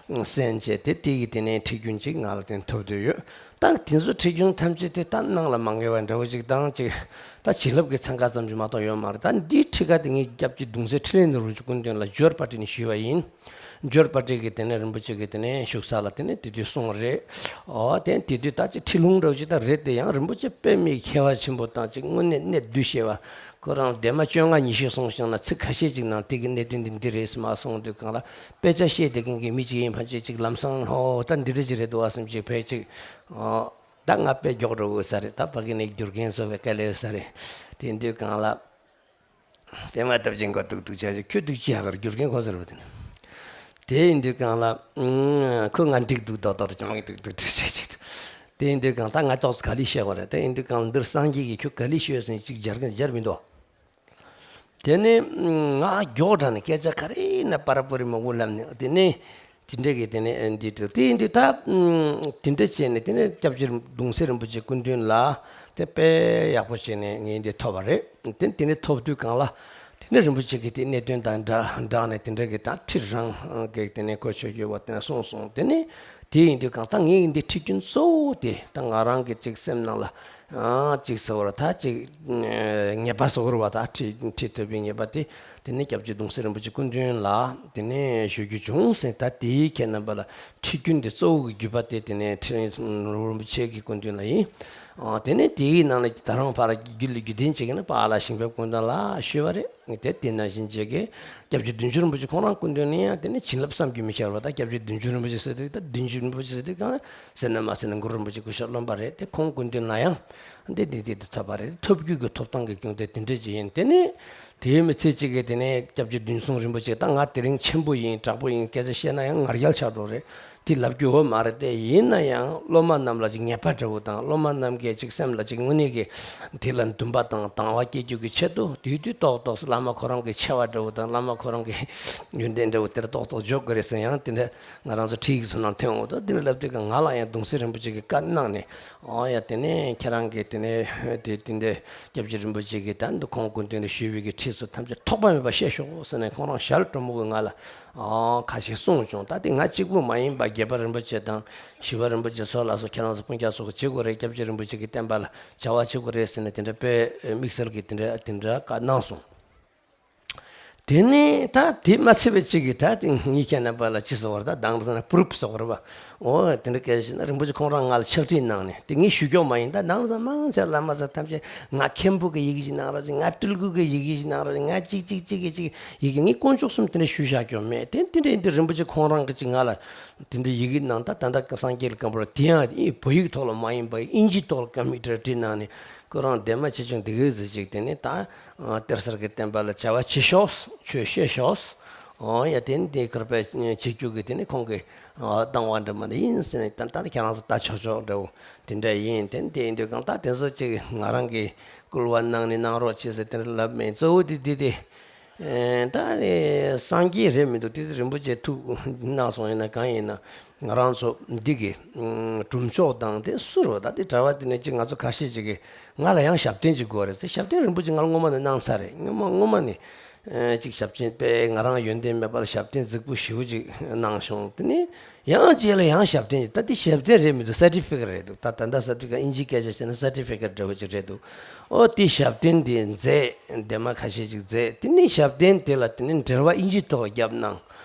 གསན་བྱས་ཏེ་དེ་གི་དེ་ནས་ཁྲིད་རྒྱུན་ཅིག་ང་ལ་དེ་ཐོབ་བསྡད་ཡོད། ད་དེ་ཚོ་ཁྲིད་རྒྱུན་ཐམས་ཅད་དེ་ད་སྣང་ལ་མ་འགལ་བ་འདྲ་བོ་ཅིག་དང་ཅིག་ད་བྱིན་རླབས་ཀྱི་ཚན་ཁ་ཙམ་ཅིག་མ་གཏོགས་ཡོད་མ་རེད། ད་འདིའི་ཁྲིད་ཀ་དེ་ངས་སྐྱབས་རྗེ་གདུང་སྲས་འཕྲིན་ལས་ནོར་བུ་ཆེ་སྐུ་མདུན་ལ་འབྱོར་པ་ཁྲིད་ནས་ཞུས་པ་ཡིན། འབྱོར་པ་ཁྲིད་ཀྱི་དེ་ནས་རིན་པོ་ཆེ་གི་དེ་ནས་བཞུགས་ས་ལ་དེ་ནས་དེ་དུས་གསུངས་རེད། ཨོ་དེ་དེ་དུས་ད་ཅིག་ཁྲིད་ལུང་འདྲ་བོ་ཅིག་ད་རེད་དེ། ཡང་རིན་པོ་ཆེ་དཔེ་མི་མཁས་པ་ཆེན་པོ་དང་ཅིག་དངོས་གནས་གནད་བསྡུས་ཤེས་པ། ཁོ་རང་ལྡེབ་མ་བཅོ་ལྔ་ཉི་ཤུ་གསུངས་བཞག་ན་ཚིག་ཁ་ཤས་ཅིག་ནང་དེ་གི་གནད་དོན་འདི་འདི་རེད་ཟེར་མ་གསུངས་དུས་གང་ལ་དཔེ་ཆ་བཤད་བསྡད་མཁན་གྱི་མི་ཅིག་ཡིན་ཕན་ཆད་ཅིག་ལམ་སང་ཧོ་ད་འདི་འདྲ་ཅིག་རེད་འདུག་བ་བསམ་ཅིག་ཕལ་ཅིག་ཨོ། ད་ང་དཔེ་མགྱོགས་འགྲོ་དགོས་ས་རེད། ད་ཕ་གི་ནས་བསྒྱུར་མཁན་སོགས་པའི་དཀའ་ལས་ཡོད་ས་རེད། དེ་དུས་སྒང་ལ། པད་མ་བཏབ་ཅིང་མགོ་ཏུག་ཏུག་བྱས་ཅིག་ཁྱོད་ཏུག་ཅི་ཡག་གར་བསྒྱུར་མཁན་ཁོ་ཚོ་རེད་པ། དེ་ནི་དེ་ཡིན་དུས་སྒང་ལ། ཨང་། ཁོ་ང་འགྲིག་འདུག་ཏོག་ཏོག་ཅང་མི་འདུག་འདུག་འདུག་བྱས་ཅིག་དེ་ཡིན་དུས་སྒང་ད་ང་ཏོག་ཙམ་ག་ལེ་བཤད་དགོས་རེད། དེ་ཡིན་དུས་སྒང་འདིར་སངས་རྒྱས་ཀྱིས་ཁྱོད་ག་ལེ་ཤོད་ཟིན་ཅིག་སྦྱར་གིན་སྦྱར་མི་འདུག་དེ་ནས་ང་མགྱོགས་དྲགས་ནས་སྐད་ཆ་ག་རེ་ཡིན་ན་པར་པོ་རི་མང་པོ་ལབ་ནས། དེ་ནས་དེ་འདྲ་གི་དེ་ནས་འདི་དུ་དེ་འདི་ད་དེ་འདྲ་བྱས་ནས། དེ་ནས་སྐྱབས་རྗེ་གདུང་སྲས་རིན་པོ་ཆེ་སྐུ་མདུན་ལ་དེ་དཔེ་ཡག་པོ་བྱས་ནས་ངས་འདི་ཐོབ་པ་རེད། དེ་དེ་ནས་ཐོབ་དུས་སྒང་ལ་དེ་ནས་རིན་པོ་ཆེ་གིས་དེ་གནད་དོན་དང་སྦྲགས་སྦྲགས་ནས་དེ་འདྲ་གི་ད་ཁྲིད་རང་གི་དེ་ནས་གོ་ཆོད་ཡོད་པ་དེ་ནས་གསུངས་སོང་། དེ་ནས་དེ་ཡིན་དུས་སྒང་ད་ངས་འདི་ཁྲིད་རྒྱུན་གཙོ་བོ་དེ་ད་ང་རང་གི་ཅིག་སེམས་ནང་ལ། ཨང་། གཅིག་ཟེར་བ་ད་གཅིག་ངེས་པ་ཟེར་བ་ད་ཁྲིད་ཁྲིད་ཐུབ་པའི་ངེས་པ་དེ། དེ་ནས་སྐྱབས་རྗེ་གདུང་སྲས་རིན་པོ་ཆེ་སྐུ་མདུན་ལ་དེ་ནས་ཞུ་རྒྱུ་བྱུང་ཟེར། ད་དེའི་ཁྱེད་རྣམ་པ་ལ་ཁྲིད་རྒྱུན་དེ་གཙོ་བོ་གི་བརྒྱུད་པ་དེ། དེ་ནས་ཁྲིད་རིན་པོ་ཆེ་གི་སྐུ་མདུན་ལ་ཡིན། ཨང་། དེ་ནས་དེའི་ནང་ལ་ད་རུང་ཕར་རྒྱུད་ལ་རྒྱུད་ལྡན་བྱེད་མཁན་ནི་པཱ་ལགས་ཞིང་ཕེབས་སྐུ་མདུན་ལ་ཞུས་པ་རེད། དེ་དེ་ནང་བཞིན་བྱེད་མཁན་སྐྱབས་རྗེ་བདུད་འཇོམས་རིན་པོ་ཆེ་ཁོང་རང་སྐུ་མདུན་ལ་ཡང་དེ་ནས་བྱིན་རླབས་བསམ་གྱིས་མི་ཁྱབ་པ། ད་སྐྱབས་རྗེ་བདུད་འཇོམས་རིན་པོ་ཆེ་ཟེར་དུས་ད་བདུད་འཇོམས་རིན་པོ་ཆེ་ཟེར་དུས་གང་ཟེར་ན་མ་ཟེར་ན་གུ་རུ་རིན་པོ་ཆེ་སྐུ་ཞབས་སློབ་མ་རེད། དེ་ཁོང་སྐུ་མདུན་ལ་ཡང་འདི་འདི་འདི་འདི་ཐོབ་པ་རེད། ཐོབ་རྒྱུ་གི་ཐོབ་ཐང་གི་རྒྱུ་དེ་དེ་འདྲ་ཅིག་ཡིན། དེ་ནས་དེའི་མི་ཚེ་གཅིག་གི་དེ་ནས་སྐྱབས་རྗེ་བདུད་འཇོམས་རིན་པོ་ཆེ། ད་ང་དེ་རིང་ཆེན་པོ་ཡིན་དྲག་པོ་ཡིན་སྐད་ཆ་བཤད་ན་ཡང་ང་རྒྱལ་ཆགས་འགྲོ་རེད། དེ་ལབ་རྒྱུ་ཡོད་མ་རེད། དེ་ཡིན་ན་ཡང་སློབ་མ་རྣམས་ལ་ཅིག་ངེས་པ་འདྲ་བོ་དང་། སློབ་མ་རྣམས་ཀྱི་ཅིག་སེམས་ལ་ཅིག་དངོས་གནས་ཀྱི་དེ་ལ་འདུན་པ་དང་དང་བ་སྐྱེ་རྒྱུ་གི་ཆེད་དུ། དུས་དུས་ཏོག་ཏོག་བླ་མ་ཁོ་རང་གི་ཆེ་བ་འདྲ་བོ་དང་། བླ་མ་ཁོ་རང་གི་ཡོན་ཏན་འདྲ་བོ་དེར་ཏོག་ཏོག་འཇོག་དགོས་རེད་ཟེར། ཡང་དེ་འདྲ་ང་རང་ཚོ་ཁྲིད་ཀྱི་ཚོ་ནང་ཐོན་འོང་དུས། དེ་འདྲ་ལབ་དུས་ཀ་ང་ལ་ཡང་གདུང་སྲས་རིན་པོ་ཆེ་གིས་བཀའ་གནང་ནས། ཨོ་ཡ། དེ་ནས་ཁྱེད་རང་གིས་དེ་ནས་དེ་དེ་འདྲའི་སྐྱབས་རྗེ་རིན་པོ་ཆེ་གིས་ད་འདི་ཁོང་སྐུ་མདུན་ལ་ཞུས་པའི་གི་ཁྲིད་ཚོ་ཐམས་ཅད་ཐོགས་པ་མེད་པ་བཤད་ཤོག་ཟེར་ནས་ཁོང་རང་ཞལ་དྲོན་མོ་གིས་ང་ལ་ཨོ་ཁ་ཤས་གསུངས་བྱུང་། ད་དེ་ང་གཅིག་པུ་མ་ཡིན་པ་དགྱེས་པ་རིན་པོ་ཆེ་དང་ཞི་བ་རིན་པོ་ཆེ་སོགས་ལ་སོགས་ཁྱེད་རང་ཚོ་སྤུན་ཀྱག་སོགས་ཀྱིས་བྱེད་དགོས་རེད། སྐྱབས་རྗེ་རིན་པོ་ཆེ་གི་བསྟན་པ་ལ་བྱ་བ་བྱེད་དགོས་རེད་ཟེར་ནས་དེ་འདྲ་དཔེ་དམིགས་བསལ་གྱི་དེ་འདྲ་དེ་འདྲ་བཀའ་གནང་སོང་། དེ་ནས་ད་དེ་མ་ཚད་པའི་གཅིག་གིས་ད་དེ་ངས་ཁྱེད་རྣམ་པ་ལ་ཅི་ཟེར་བ་རེད། ད་དེང་སང་པུ་རུབ་ཟེར་བ་རེད་པ། འོ་དེ་འདྲ་སྐད་ཆ་ན་རིན་པོ་ཆེ་ཁོང་རང་ང་ལ་ཕྱག་བྲིས་གནང་ནས། དེ་ངས་ཞུ་ཀྱོག་མ་ཡིན། ད་དེང་སང་མང་ཆེ་བླ་མ་ཚོ་ཐམས་ཅད་ང་མཁན་པོ་གི་ཡི་གེ་ཞིག་གནང་རོགས་ཅིག་ང་སྤྲུལ་སྐུ་གི་ཡི་གེ་ཞིག་གནང་རོགས་ཅིག་ང་གཅིག་གཅིག་གཅིག་གི་གཅིག་ཡི་གེ། ངས་དཀོན་མཆོག་གསུམ་དེ་འདྲ་ཞུས་བཞག་ཀྱོག་མེད། དེ་དེ་འདྲ་ཡིན་དུས་རིན་པོ་ཆེ་ཁོང་རང་གིས་ཅིག་ང་ལ་དེ་འདྲ་ཡི་གེ་གནང་། ད་ད་ལྟ་སངས་རྒྱས་ཀྱི་བཀའ་འབུམ་དེ་ཡང་ཨི་བོད་ཡིག་ཐོག་ལ་མ་ཡིན་པ་དབྱིན་ཇིའི་ཐོག་ལ་ཀམ་པུ་ཊར་བྲིས་གནང་ནས། ཁོ་རང་འདན་མ་ཆེ་ཆུང་དེ་གའི་ཟེར་ཅིག་དེ་ནས་ད་གཏེར་གསར་གྱི་བསྟན་པ་ལ་བྱ་བ་བྱེད་ཤོག་ཆོས་བཤད་ཤོག་ཨོ་ཡ། དེ་ནི་དེ་ཁར་པའི་བྱེད་རྒྱུ་གི་དེ་ནི་ཁོང་གི་བཏང་བ་འདྲ་མ་འདྲ་ཡིན་ཟེར་ནས། ད་ད་ཁྱེད་རང་ཚོ་ལྟ་ཆོག་ཆོག་འདྲ་བོ་དེ་འདྲ་ཡིན། དེ་ནི་དེ་ཡིན་དུས་གང་ལྟར་དེ་ཚོ་ཅིག་ང་རང་གིས་སྐུལ་བ་གནང་ནས་གནང་རོགས་བྱེད་ཟེར་དེ་འདྲ་ལབ་མེད། གཙོ་བོ་དེ་དེ་དེ་ད་ནི་སངས་རྒྱས་རེད་མི་འདུག་དེ་དེ་རིན་པོ་ཆེ་ཐུགས་གནང་སོང་ཡིན་ན་གང་ཡིན་ན། ང་རང་ཚོ་འདི་གི་ཨུམ་གྲུབ་མཆོག་དང་དེ་སུ་རེད་པ། ད་དེ་གྲྭ་པ་དེ་ནས་ཅིག་ང་ཚོ་ཁ་ཤས་ཅིག་གིས་ང་ལ་ཡང་ཞབས་བརྟན་ཅིག་དགོས་རེད་ཟེར། ཞབས་བརྟན་རིན་པོ་ཆེ་ང་ལ་སྔོན་མ་ནས་གནང་ཚར་རེད། སྔོན་མ་སྔོན་མ་ནས་ཨེ་ཅིག་ཞབས་བརྟན་དཔེ་ང་རང་ཡོན་ཏན་མེད་པ་ལ་ཞབས་བརྟན་རྫིག་པོ་ཞེ་པོ་ཅིག་གནང་བྱུང་། དེ་ནས་ཡང་རྗེས་ལ་ཡང་ཞབས་བརྟན་ཅིག་ད་དེ་ཞབས་བརྟན་རེད་མི་འདུག་སར་ཊི་ཕི་ཀེཊ་རེད་འདུག་ད་ད་ལྟ་སར་ཊི་ཕི་ཀེཊ་དབྱིན་ཇིའི་སྐད་ཆ་བཤད་ན་སར་ཊི་ཕི་ཀེཊ་འདྲ་བོ་ཅིག་རེད་འདུག་ཨོ་དེ་ཞབས་བརྟན་དེ་མཛད། འདན་མ་ཁ་ཤས་ཅིག་མཛད། དེ་ནས་ཞབས་བརྟན་དེ་ལ་དེ་ནས་འགྲེལ་པ་དབྱིན་ཇིའི་ཐོག་བརྒྱབ་གནང་།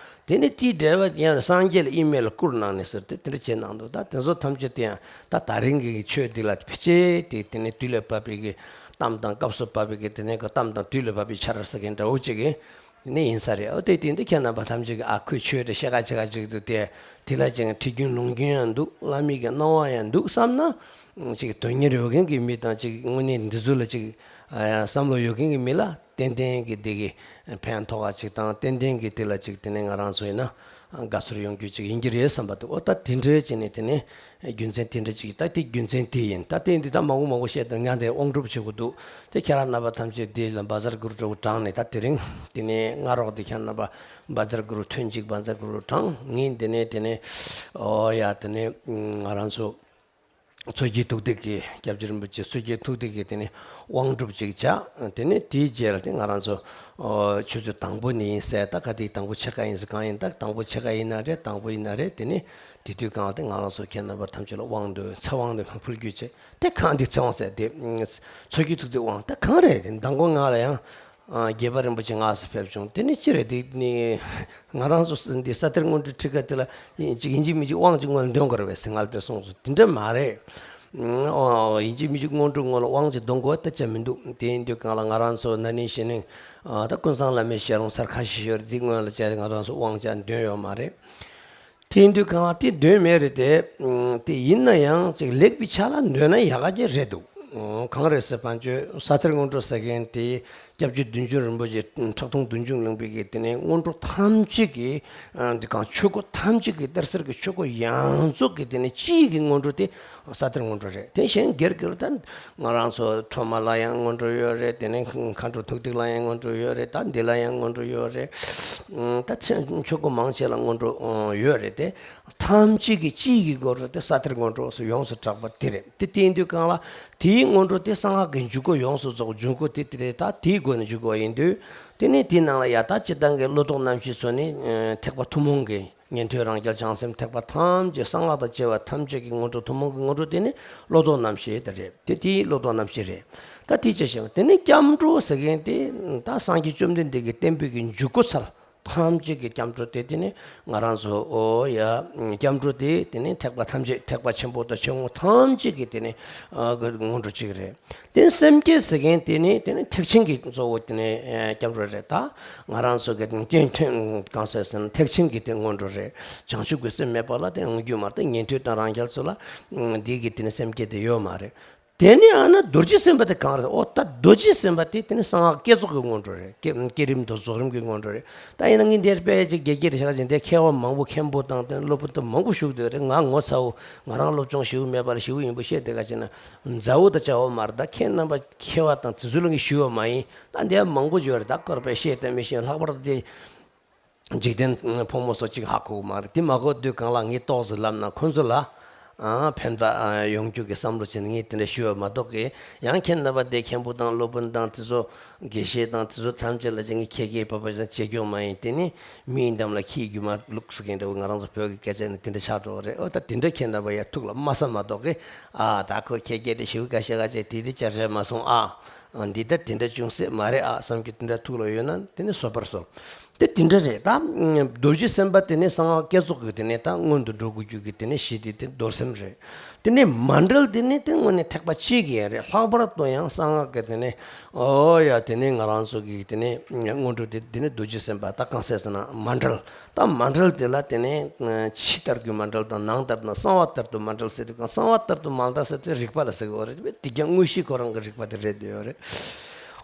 དེ་ནས་དེའི་འགྲེལ་པ་ཡང་སངས་རྒྱས་ལ་ཨི་མེལ་བསྐུར་གནང་ནས་ཟེར་ཏེ་དེ་འདྲ་བྱས་གནང་འདུག་ད་དེ་ཚོ་ཐམས་ཅད་དེ་ཡང་ད་ད་རིང་གི་ཆོས་འདི་ལ་ཕལ་ཆེར་དེ་དེ་ནས་དུས་ལ་བབ་པའི་གི་གཏམ་དང་སྐབས་སུ་བབ་པའི་གི་དེ་ནས་གི་གཏམ་དང་དུས་ལ་བབ་པའི་ཆར་ཟེར་མཁན་འདྲ་བོ་ཅིག་གི་དེ་ནས་ཡིན་ས་རེད། ཨོ་དེ་དེ་འདི་ཁྱེད་རྣམ་པ་ཐམས་ཅད་ཀྱི་ཨ་ཁུས་ཆོས་དེ་བཤད་ཁ་བྱེད་ཁ་ཅིག་འདུག་དེ་དེ་ལ་ཅིག་ཁྲིད་རྒྱུན་ལུང་རྒྱུན་ཡང་འདུག་བླ་མའི་གི་གནང་བ་ཡང་འདུག་བསམ་ན། ཅིག་དོན་གཉེར་ཡོད་མཁན་གྱི་མི་དང་ཅིག་དངོས་གནས་འདི་ཚོ་ལ་ཅིག་ཨ་བསམ་བློ་ཡོད་མཁན་གྱི་མི་ལ་ཏན་ཏན་གྱི་དེ་གི་ཕན་ཐོགས་པ་ཅིག་དང་། ཏན་ཏན་གྱི་དེ་ལ་ཅིག་དེ་ནས་ང་རང་ཚོ་ཡིན་ན་དགའ་ཚོར་ཡོང་རྒྱུ་ཅིག་ཡིན་གྱི་རེད་བསམ་པ་འདུག་ཨོ་ད་དེ་འདྲའི་ཅིག་ནས་དེ་ནས་རྒྱུ་མཚན་དེ་འདྲ་ཅིག་ད་དེ་རྒྱུ་མཚན་དེ་ཡིན། ད་དེ་འདི་ད་མང་པོ་མང་པོ་བཤད་དང་ང་དེ་དབང་སྒྲུབ་བྱེད་དགོས་འདུག་དེ་ཁྱེད་རང་རྣམ་པ་ཐམས་ཅད་དེ་ལ་བཛྲ་གུ་རུ་འདྲ་བོ་བགྲངས་ནས། ད་དེ་རིང་དེ་ནས་སྔ་རོགས་དེ་ཁྱེད་རྣམ་པ་བཛྲ་གུ་རུ་ཐུན་གཅིག་བཛྲ་གུ་རུ་བགྲངས། ངས་དེ་ནས་དེ་ནས་ཨོ་ཡ་དེ་ནས་ང་རང་ཚོ། མཚོ་སྐྱེས་ཐུགས་ཐིག་གི་སྐྱབས་རྗེ་རིན་པོ་ཆེ་མཚོ་སྐྱེས་ཐུགས་ཐིག་གི་དེ་ནས་དབང་སྒྲུབ་ཅིག་བྱ། དེ་ནས་དེའི་རྗེས་ལ་དེ་ང་རང་ཚོ་ཨོ་ཆུ་ཚོད་དང་པོ་ནས་ཡིན་ཟེར། ད་ག་དེ་དང་པོ་ཕྱེད་ཀ་ཡིན་ཟེར་གང་ཡིན། ད་དང་པོ་ཕྱེད་ཀ་ཡིན་ན་རེད། དང་པོ་ཡིན་ན་རེད། དེ་ནས་དེ་དུས་གང་དེ་ང་རང་ཚོ་ཁྱེད་རྣམ་པ་ཐམས་ཅད་ལ་དབང་དུ་ཚེ་དབང་དུ་ཕུལ་རྒྱུ་བྱེད། དེ་གང་དེ་ཚེ་དབང་ཟེར་དེ་མཚོ་སྐྱེས་ཐུགས་ཐིག་དབང་ད་གང་རེད། དེ་མདང་དགོང་ང་ལ་ཡང་། ཨ་དགྱེས་པ་རིན་པོ་ཆེ་མངའ་གསོལ་ཕེབས་བྱུང་། དེ་ནི་ཅི་རེད། དེ་ནི་ང་རང་ཚོ་འདི་ས་གཏེར་དངོས་གྲུབ་ཁྲིད་ཀ་དེ་ལ་ཅིག་ཡིན་གཅིག་མིན་གཅིག་དབང་ཅིག་སྔོན་ལ་འདོན་དགོས་རེད་པས་ཟེར་ང་ལ་དེ་གསུངས་སོང་། དེ་འདྲ་མ་རེད། ཨོ་ཡིན་གཅིག་མིན་གཅིག་དངོས་གྲུབ་སྔོན་ལ་དབང་ཅིག་འདོན་དགོས་ད་ཅི་མི་འདུག་དེ་ཡིན་དུས་གང་ལ་ང་རང་ཚོ་ན་ནིང་གཞེས་ནིང་ཨ་ད་ཀུན་བཟང་བླ་མའི་ཞལ་ལུང་ཚར་ཁ་ཤས་ཤོར་དེ་སྔོན་ལ་བྱས་ང་རང་ཚོ་དབང་ཅིག་འདོན་ཡོད་མ་རེད། དེ་ཡིན་དུས་གང་ལ་དེ་འདོན་མེད་རེད་དེ། དེ་ཡིན་ན་ཡང་ཅིག་ལེགས་པའི་ཆ་ལ་འདོན་ན་ཡག་ག་ཅིག་རེད་འདུག་གང་རེད་ཟེར་བ་ཅོ་ས་ཐེར་སྔོན་འགྲོ་ཟེར་མཁན་དེ་སྐྱབས་རྗེ་བདུད་འཇོམས་རིན་པོ་ཆེ་ཁྲག་འཐུང་བདུད་འཇོམས་གླིང་པའི་གི་དེ་ནས་སྔོན་འགྲོ་ཐམས་ཅད་ཀྱི་འདི་གང་ཆོས་སྐོར་ཐམས་ཅད་ཀྱི་གཏེར་གསར་གྱི་ཆོས་སྐོར་ཡང་རྫོགས་ཀྱི་དེ་ནས་སྤྱིའི་གི་སྔོན་འགྲོ་དེ། ས་ཐེར་སྔོན་འགྲོ་རེད། དེ་གཞན་སྒེར་སྒེར་ད་ང་རང་ཚོ་ཁྲོ་མ་ལ་ཡང་སྔོན་འགྲོ་ཡོད་རེད། དེ་ནས་མཁའ་འགྲོ་ཐུགས་ཐིག་ལ་ཡང་སྔོན་འགྲོ་ཡོད་རེད། ད་འདི་ལ་ཡང་སྔོན་འགྲོ་ཡོད་རེད། ད་ཆོས་སྐོར་མང་ཆེ་ལ་སྔོན་འགྲོ་ཡོད་རེད་དེ། ཐམས་ཅད་ཀྱི་སྤྱིའི་གི་སྒོ་རུ་དེ་ས་ཐེར་སྔོན་འགྲོ་སུ་ཡོངས་སུ་གྲགས་པ་དེ་རེད། དེ་དེ་ཡིན་དུས་གང་ལ་དེའི་སྔོན་འགྲོ་དེ་གསང་སྔགས་ཀྱི་འཇུག་སྒོ་ཡོངས་སུ་རྫོགས་འཇུག་སྒོ་དེ་དེ་རེད། ད་དེའི་སྒོ་ནས་འཇུག་དགོས་ཡིན་དུས། དེ་ནས་དེའི་ནང་ལ་ཡ་ད་སྤྱིར་བཏང་གི་བློ་ལྡོག་རྣམ་བཞི་སོགས་ནི་ཐེག་པ་ཐུན་མོང་གི་ཉན་ཐོས་རང་རྒྱལ་བྱང་སེམས་ཐེག་པ་ཐམས་ཅད་གསང་སྔགས་དང་བཅས་པ་ཐམས་ཅད་ཀྱི་སྔོན་འགྲོ་ཐུན་མོང་གི་སྔོན་འགྲོ་དེ་ནི་བློ་ལྡོག་རྣམ་བཞི་དེ་རེད། དེ་དེའི་བློ་ལྡོག་རྣམ་བཞི་རེད། ད་དེ་ཅི་ཞིག་དེ་ནི་སྐྱབས་འགྲོ་ཟེར་མཁན་དེ་ད་སངས་རྒྱས་བཅོམ་ལྡན་འདས་ཀྱི་བསྟན་པའི་གི་འཇུག་སྒོ་ཚར་ཐམས་ཅད་ཀྱི་སྐྱབས་འགྲོ་དེ་དེ་ནི་ང་རང་ཚོ་ཨོ་ཡ་སྐྱབས་འགྲོ་དེ་དེ་ནི་ཐེག་པ་ཐམས་ཅད་ཐེག་པ་ཆེན་པོ་དང་ཆུང་ངུ་ཐམས་ཅད་ཀྱི་དེ་ནི་སྔོན་འགྲོ་གཅིག་རེད། དེ་སེམས་བསྐྱེད་ཟེར་མཁན་དེ་ནི་དེ་ནི་ཐེག་ཆེན་གྱི་གཙོ་བོ་དེ་ནི་སྐྱབས་འགྲོ་རེད། ད་ང་རང་ཚོ་གི་སྐྱོན་ཐོན་གང་ཟེར་ཟེར་ན་ཐེག་ཆེན་གྱི་དེ་སྔོན་འགྲོ་རེད། བྱང་ཆུབ་ཀྱི་སེམས་མེད་པ་ལ་དེ་འོང་རྒྱུ་མ་རེད། ཉན་ཐོས་དང་རང་རྒྱལ་ཚོ་ལ་འདི་གི་དེ་ནི་སེམས་བསྐྱེད་དེ་ཡོད་མ་རེད། དེ་ནི་ཨ་ན་རྡོ་རྗེ་སེམས་དཔའ་དེ་གང་རེད། ཨོ་ད་རྡོ་རྗེ་སེམས་དཔའ་དེ་དེ་ནི་གསང་སྔགས་བསྐྱེད་རྫོགས་ཀྱི་སྔོན་འགྲོ་རེད། བསྐྱེད་བསྐྱེད་རིམ་དང་རྫོགས་རིམ་གྱི་སྔོན་འགྲོ་རེད། ད་ཡིན་ན་ངས་འདིར་དཔེ་ཅིག་དགེ་རྒྱས་རེ་ཞིག་ལ་ཅིག་འདི་མཁས་པ་མང་པོ་མཁན་པོ་དང་དེ་ནི་སློབ་དཔོན་དུ་མང་པོ་བཞུགས་བསྡད་རེད། ང་ངོ་ཚ་བོ་ང་རང་སློབ་སྦྱོང་ཞེ་པོ་མེད་པར་ཞེ་པོ་ཡིན་པོ་བཤད་དེ་ག་ཅེ་ན། མཛའ་བོ་དང་བྱ་བ་མ་རེད། ད་ཁྱེད་རྣམ་པ་མཁས་པ་དང་དེ་ཚོ་ལ་ངས་ཞུ་བ་མ་ཡིན། ད་འདི་མང་པོ་ཡོད་རེད། ད་སྐོར་པས་བཤད་དང་མི་ཤེས། ལྷག་པར་དུ་འཇིག་རྟེན་ཕོ་མོ་སོགས་གཅིག་ཧ་གོ་གི་མ་རེད། དེ་མ་གོ་དུས་གང་ལ་ངས་ཏོག་ཙམ་ལབ་ན་ཁོ་ཚོ་ལ་ཨ་ཕན་པ་ཨ་ཡོང་རྒྱུ་གི་བསམ་བློ་བྱས་ནས་ངས་དེ་འདྲ་ཞུ་བ་མ་གཏོགས་ཀི། ཡང་ཁྱེད་རྣམ་པ་འདི་མཁན་པོ་དང་སློབ་དཔོན་དང་དེ་ཚོ་དགེ་བཤེས་དང་དེ་ཚོ་ཐམས་ཅད་ལ་ཅིག་ངས་ཁྱེད་ཀྱིས་བབ་པ་ཅང་བྱེད་རྒྱུ་མ་ཡིན། དེ་ནི་མིའི་འགྲམ་ལ་ཁྱིའི་རྒྱུ་མ་བླུགས་ཟེར་མཁན་འདྲ་བོ་ང་རང་ཚོ་བོད་ཀྱི་སྐད་ཆ་ནི་དེ་འདྲ་ཆགས་འགྲོ་གི་རེད། ཨོ་ད་དེ་འདྲ་ཁྱེད་རྣམ་པ་ཡ་ཐུགས་ལ་མ་ཟ་མ་གཏོགས་ཀི། ཨ་ད་ཁོ་ཁྱེད་སྐད་དེ་ཞེ་པོ་ཁ་ཤས་ཁ་ཤས་དེ་དེ་ཅང་རེད་མ་སོང་ཨ། འདི་ལྟར་དེ་འདྲ་ཅུང་ཟད་མ་རེད་ཨ་བསམ་རྒྱུ་དེ་འདྲ་ཐུགས་ལ་ཡོད་ན་དེ་ནི་བཟོད་པར་གསོལ། དེ་དེ་འདྲ་རེད། ད་རྡོ་རྗེ་སེམས་དཔའ་དེ་ནི་གསང་སྔགས་བསྐྱེད་རྫོགས་ཀྱི་དེ་ནི་ད་སྔོན་དུ་འགྲོ་དགོས་རྒྱུ་གི་དེ་ནི་གཞི་དེ་དེ་རྡོར་སེམས་རེད། དེ་ནི་མཎྜལ་དེ་ནི་དེ་དངོས་གནས་ཐེག་པ་གཅིག་གི་ཡང་རེད། ལྷག་པར་དུ་ཡང་གསང་སྔགས་ཀྱི་དེ་ནི་ཨོ་ཡ་དེ་ནི་ང་རང་ཚོ་གི་དེ་ནི་སྔོན་འགྲོ་དེ་དེ་ནི་རྡོ་རྗེ་སེམས་དཔའ་ད་གང་ཟེར་ཟེར་ན་མཎྜལ། ད་མཎྜལ་དེ་ལ་དེ་ནས་ཕྱི་ལྟར་གྱི་མཎྜལ་དང་ནང་ལྟར་དང་གསང་བ་ལྟར་དུ་མཎྜལ་ཟེར་དུས་གང་གསང་བ་ལྟར་དུ་མཎྜལ་ཟེར་དུས་རིག་པ་ལ་ཟེར་གི་ཡོད་རེད། དེ་ཀྱང་དངོས་གཞི་ཁོ་རང་གི་རིག་པ་དེ་རེད་འདོད་ཡོད་རེད།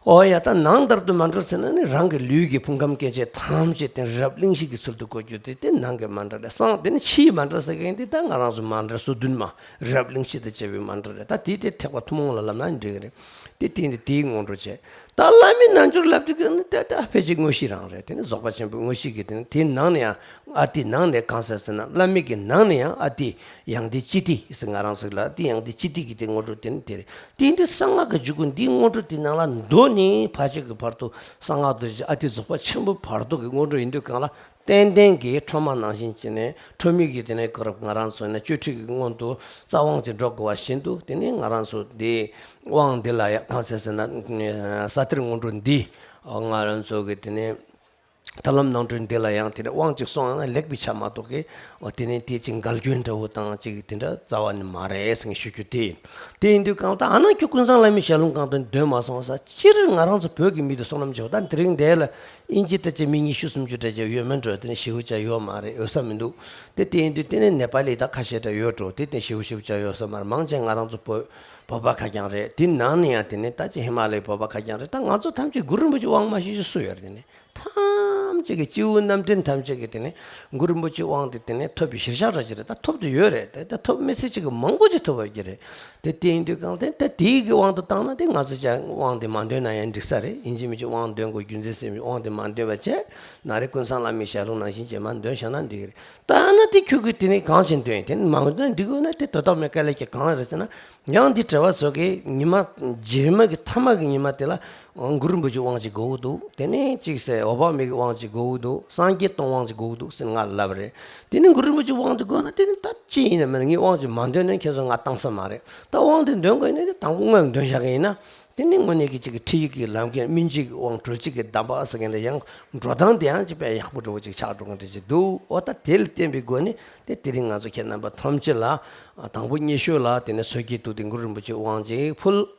ཨོ་ཡ་ད་ནང་ལྟར་དུ་མཎྜལ་ཟེར་ན་ནི་རང་གི་ལུས་ཀྱི་ཕུང་ཁམས་སྐྱེ་མཆེད་ཐམས་ཅད་དེ་རབ་གླིང་བཞི་གི་ཚུལ་དུ་བཀོད་རྒྱུ་དེ་དེ་ནང་གི་མཎྜལ་རེད། གསང་དེ་ནི་ཕྱིའི་མཎྜལ་ཟེར་མཁན་དེ་ད་ང་རང་ཚོ་མཎྜལ་སོ་བདུན་མ་རབ་གླིང་བཞི་དང་བཅས་པའི་མཎྜལ་རེད། ད་དེ་དེ་ཐེག་པ་ཐུན་མོང་ལ་ལབ་ན་འགྲིག་གི་རེད། དེ་དེ་ནི་དེའི་སྔོན་འགྲོ་བྱས། ད་བླ་མའི་རྣལ་འབྱོར་ལབ་དུས་ཀྱི་ནི་ཏེ་ཏེ་ཕལ་ཆེར་དངོས་གཞི་རང་རེད། དེ་ནི་རྫོགས་པ་ཆེན་པོའི་དངོས་གཞི་གི་དེ་ནི་དེའི་ནང་ནས་ཡང་ཨ་ཏི་ནང་ནས་གང་ཟེར་ཟེར་ན་བླ་མའི་གི་ནང་ནས་ཡང་ཨ་ཏི་ཡང་ཏི་ཅི་ཏི་ཟེར་ང་རང་ཚོ་ལ་ཨ་ཏི་ཡང་ཏི་ཅི་ཏི་གི་དེ་སྔོན་འགྲོ་དེ་ནི་དེ་རེད། དེ་འདི་གསང་སྔགས་ཀྱི་འཇུག་སྒོ་འདིའི་སྔོན་འགྲོ་དེ་ནང་ལ་མདོ་ནས་ཕལ་ཆེར་གྱི་བར་དུ་གསང་སྔགས་རྡོ་རྗེ་ཨ་ཏི་རྫོགས་པ་ཆེན་པོའི་བར་དུ་གི་སྔོན་འགྲོ་ཡིན་དུས་གང་ལ། ཏན་ཏན་གྱི་ཁྲོ་མ་ནང་བཞིན་བྱས་ནས་ཁྲོ་མོའི་གི་དེ་ནས་གོ་རབ་ང་རང་ཚོ་ནས་གཅོད་ཁྲིད་ཀྱི་སྔོན་དུ་རྩ་དབང་ཅིག་འགྲོ་དགོས་པ་བཞིན་དུ་དེ་ནས་ང་རང་ཚོ་འདི་དབང་འདི་ལ་ཡང་གང་ཟེར་ཟེར་ན་ས་ཐེར་སྔོན་འགྲོ་འདི་ང་རང་ཚོ་གི་དེ་ནས་ཐར་ལམ་རྣམ་གྲོལ་འདི་ལ་ཡང་དེ་ནས་དབང་ཅིག་སོང་ཡང་ན་ལེགས་པའི་ཆ་མ་གཏོགས་ཀྱི་འོ་དེ་ནས་དེ་ཅིག་འགལ་སྐྱོན་འདྲ་བོ་དང་ཅིག་དེ་འདྲ་རྩ་བ་ནས་མ་རེད་ཟེར་ཞུ་རྒྱུ་དེ་ཡིན། དེ་ཡིན་དུས་གང་ལྟར་ཨ་ན་ཁྱོད་ཀུན་བཟང་བླ་མའི་ཞལ་ལུང་གང་དུ་འདོན་མ་སོང་ས་སྤྱིར་ང་རང་ཚོ་བོད་ཀྱི་མི་དེ་བསོད་ནམས་ཆེ་བ་ད་དེ་རིང་འདས་ལ། དབྱིན་ཇི་ལྟ་ཅི་མི་ཉི་ཤུ་སུམ་ཅུ་འདྲ་ཅིག་ཡོད་མིན་འགྲོ། དེ་ནི་ཞེ་པོ་ཅིག་ཡོད་མ་རེད། ཡོད་ས་མི་འདུག་དེ་དེ་ཡིན་དུས་དེ་ནི་ནེ་པ་ལི་ད་ཁ་ཤས་འདྲ་ཡོད་འགྲོ། དེ་དེ་ཞེ་པོ་ཞེ་པོ་ཅིག་ཡོད་ས་མ་རེད། མང་ཆེ་ང་རང་ཚོ་བོད་བོད་པ་ཁ་རྐྱང་རེད། དེ་ནང་ནས་ཡང་དེ་ནི་ད་ཅི་ཧི་མ་ལའི་བོད་པ་ཁ་རྐྱང་རེད། ད་ང་ཚོ་ཐམས་ཅད་གུ་རུ་རིན་པོ་ཆེ་དབང་མ་ཤེས་ཅིག་སུ་ཡོད་རེད། དེ་ནི་ཐམས་ཅད་ཀྱི་སྤྱི་བོ་རྣམ་འདྲེན་ཐམས་ཅད་ཀྱི་དེ་ནི་གུ་རུ་རིན་པོ་ཆེ་དབང་དེ་དེ་ནི་ཐོབ་པའི་གཞིར་བཞག་འདྲ་ཅིག་རེད། ད་ཐོབ་དུ་ཡོད་རེད། དེ་ད་ཐོབ་མི་སྲིད་ཅིག་གི་མང་པོ་ཅིག་ཐོབ་པ་ཅིག་རེད། དེ་དེ་ཡིན་དུས་གང་དེ་ད་དེའི་གི་དབང་དུ་བཏང་ན་དེ་ང་ཚོ་ཅག་དབང་དེ་མ་འདོན་ན་ཡང་འགྲིག་ས་རེད། ཡིན་གཅིག་མིན་གཅིག་དབང་འདོན་དགོས། རྒྱུ་མཚན་སེམས་དབང་དེ་མ་འདོན་པ་བྱས་ན་རེ་ཀུན་བཟང་བླ་མའི་ཞལ་ལུང་ནང་བཞིན་བྱས་མ་འདོན་བཞག་ན་འགྲིག་གི་རེད། ད་ཨ་ན་དེ་ཁྱོད་ཀྱིས་དེ་ནས་གང་བྱས་འདོན་དེ་ནི་མ་འདོན་འགྲིག་དགོས་ན་དེ་དོ་བདག་མེད་དཀའ་ལས་ཀྱི་གང་རེད་ཟེར་ན། ཡང་འདི་གྲྭ་བ་ཚོ་གིས་ཉི་མ་རྗེས་མ་གི་ཐ་མ་གི་ཉི་མ་དེ་ལ་གུ་རུ་རིན་པོ་ཆེ་དབང་ཅིག་དགོས་ཀྱི་འདུག་དེ་ནས་ཅིག་ཟེར་འོད་དཔག་མེད་ཀྱི་དབང་ཅིག་དགོས་ཀྱི་འདུག་སངས་རྒྱས་སྟོང་དབང་ཅིག་དགོས་ཀྱི་འདུག་ཟེར་ང་ལབ་རེད། དེ་ནས་གུ་རུ་རིན་པོ་ཆེ་དབང་དེ་དགོས་ན་དེ་ནི་ད་ཅི་ཡིན་ན་མིན་ན་ངས་དབང་ཅིག་མ་འདོན་ན་ཁྱེད་ཚོ་ང་བཏང་ས་མ་རེད། ད་དབང་དེ་འདོན་དགོས་ཡིན་ན་དེ་དང་པོ་སྔོན་འདོན་བཞག་གི་ཡིན་ན། དེ་ནི་དངོས་གནས་ཀྱི་ཅིག་གི་ཁྲིད་ཡིག་གི་ལམ་ཁྱེར་སྨིན་བྱེད་ཀྱི་དབང་གྲོལ་བྱེད་ཀྱི་གདམས་པ་ཟེར་མཁན་དེ་ཡང་འགྲོ་སྟངས་དེ་ཡང་ཅིག་དཔེ་ཡག་པོ་འདྲ་བོ་ཅིག་ཆགས་འགྲོ་མཁན་འདྲ་ཅིག་འདུག་འོ་ད་དེ་ལ་བརྟེན་པའི་སྒོ་ནས་དེ་དེ་རིང་ང་ཚོ་ཁྱེད་རྣམ་པ་ཐམས་ཅད་ལ་དང་པོ་སྙན་ཞུ་ལ་དེ་ནས་མཚོ་སྐྱེས་དུ་དེ་གུ་རུ་རིན་པོ་ཆེ་དབང་ཅིག་ཕུལ།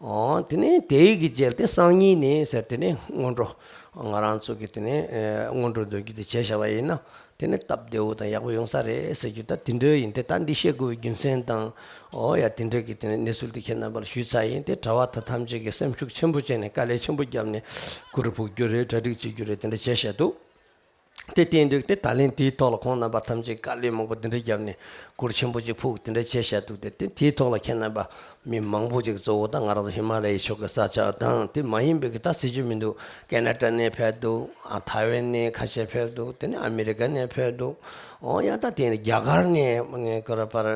ཨོ་དེ་ནས་དེའི་གི་རྗེས་དེ་སང་ཉིན་ནས་ཟེར་དེ་ནས་སྔོན་འགྲོ་ང་རང་ཚོ་གི་དེ་ནས་ཨེ་སྔོན་འགྲོ་འདོན་རྒྱུ་དེ་བྱས་བཞག་པ་ཡིན་ན་དེ་ནས་སྟབས་བདེ་བོ་དང་ཡག་པོ་ཡོང་ས་རེད་ཟེར་རྒྱུ། ད་དེ་འདྲ་ཡིན་དེ། ད་འདི་བཤད་དགོས་པའི་རྒྱུ་མཚན་དང་། ཨོ་ཡ། དེ་འདྲ་གི་དེ་ནས་གནས་ཚུལ་དེ་ཁྱེད་རྣམ་པ་ལ་ཞུས་ཚར་ཡིན། དེ་གྲྭ་བ་དང་ཐམས་ཅད་ཀྱིས་སེམས་ཤུགས་ཆེན་པོ་བྱས་ནས་དཀའ་ལས་ཆེན་པོ་བརྒྱབ་ནས་གུ་རུ་ཕུག་རྒྱུ་རེད། གྲ་སྒྲིག་བྱེད་རྒྱུ་རེད། དེ་འདྲ་བྱས་བཞག་འདུག་དེ་བསྟན་འདུག་དེ་ད་ལན་དེའི་ཐོག་ལ་ཁོང་རྣམ་པ་ཐམས་ཅད་དཀའ་ལས་མང་པོ་འདི་འདྲ་བརྒྱབ་ནས་གུར་ཆེན་པོ་ཅིག་ཕུག་དེ་འདྲ་བྱས་བཞག་འདུག་དེ་དེ་དེའི་ཐོག་ལ་ཁྱེད་རྣམ་པ་མི་མང་པོ་ཅིག་གཙོ་བོ་ད་ང་རང་ཚོ་ཧི་མ་ལ་ཡའི་ཕྱོགས་ཀྱི་ས་ཆ་དང་དེ་མ་ཡིན་པའི་གི་ད་ཟེར་རྒྱུ་མི་འདུག་ཀེ་ན་ཌ་ནས་ཕེབས་འདུག་ཨ་ཐའེ་ཝན་ནས་ཁ་ཤས་ཕེབས་འདུག་དེ་ནས་ཨ་མི་རི་ཀ་ནས་ཕེབས་འདུག་ཨོ་ཡ། ད་དེ་ནས་རྒྱ་གར་ནས་ཀ་ར་པར་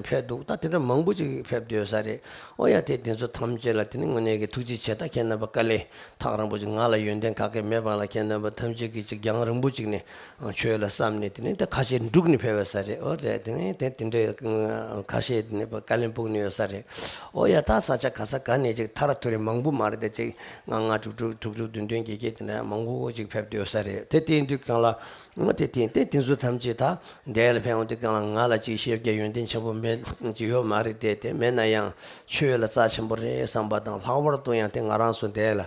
ཕེབས་འདུག་ད་དེ་འདྲ་མང་པོ་ཅིག་ཕེབས་བསྡད་ཡོད་ས་རེད། ཨོ་ཡ། དེ་དེ་ཚོ་ཐམས་ཅད་ལ་དེ་ནས་དངོས་གནས་ཀྱི་ཐུགས་རྗེ་ཆེ། ད་ཁྱེད་རྣམ་པ་དཀའ་ལས་ཐག་རིང་པོ་ཅིག་ང་ལ་ཡོན་ཏན་ག་གེ་མེད་པ་ལ་ཁྱེད་རྣམ་པ་ཐམས་ཅད་ཀྱིས་ཅིག་རྒྱང་རིང་པོ་ཅིག་ནས་ཆོས་ལ་བསམ་ནས་དེ་ནས་ད་ཁ་ཤས་འབྲུག་ནས་ཕེབས་པ་ས་རེད། ཨོ་རེད། དེ་ནས་དེ་དེ་འདྲའི་ཁ་ཤས་དེ་ནས་དཀའ་ལས་ཕོག་ནས་ཡོད་ས་རེད། ཨོ་ཡ། ད་ས་ཆ་ག་ས་ག་ནས་ཅིག་ཐ་ར་ཐོ་རེ་མང་པོ་མ་རེད་དེ། ཅིག་ལྔ་ལྔ་དྲུག་དྲུག་དྲུག་དྲུག་བདུན་བདུན་བརྒྱད་བརྒྱད་དེ་འདྲ་མང་པོ་ཅིག་ཕེབས་བསྡད་ཡོད་ས་རེད། དེ་དེ་ཡིན་དུས་གང་ལ་ང་དེ་དེ་དེ་དེ་ཚོ་ཐམས་ཅད་ད་འདས་ལ་ཕན་ཡོང་དུས་གང་ལ་ང་ལ་ཅིག་བཤད་རྒྱུ་ཡོན་ཏན་ཆེན་པོ་མེད་ཅིག་ཡོད་མ་རེད་དེ། དེ་མེད་ན་ཡང་ཆོས་ལ་རྩ་ཆེན་པོ་རེད་བསམ་པ་དང་། ལྷག་པར་དུ་ཡང་དེ་ང་རང་ཚོ་འདས་ལ་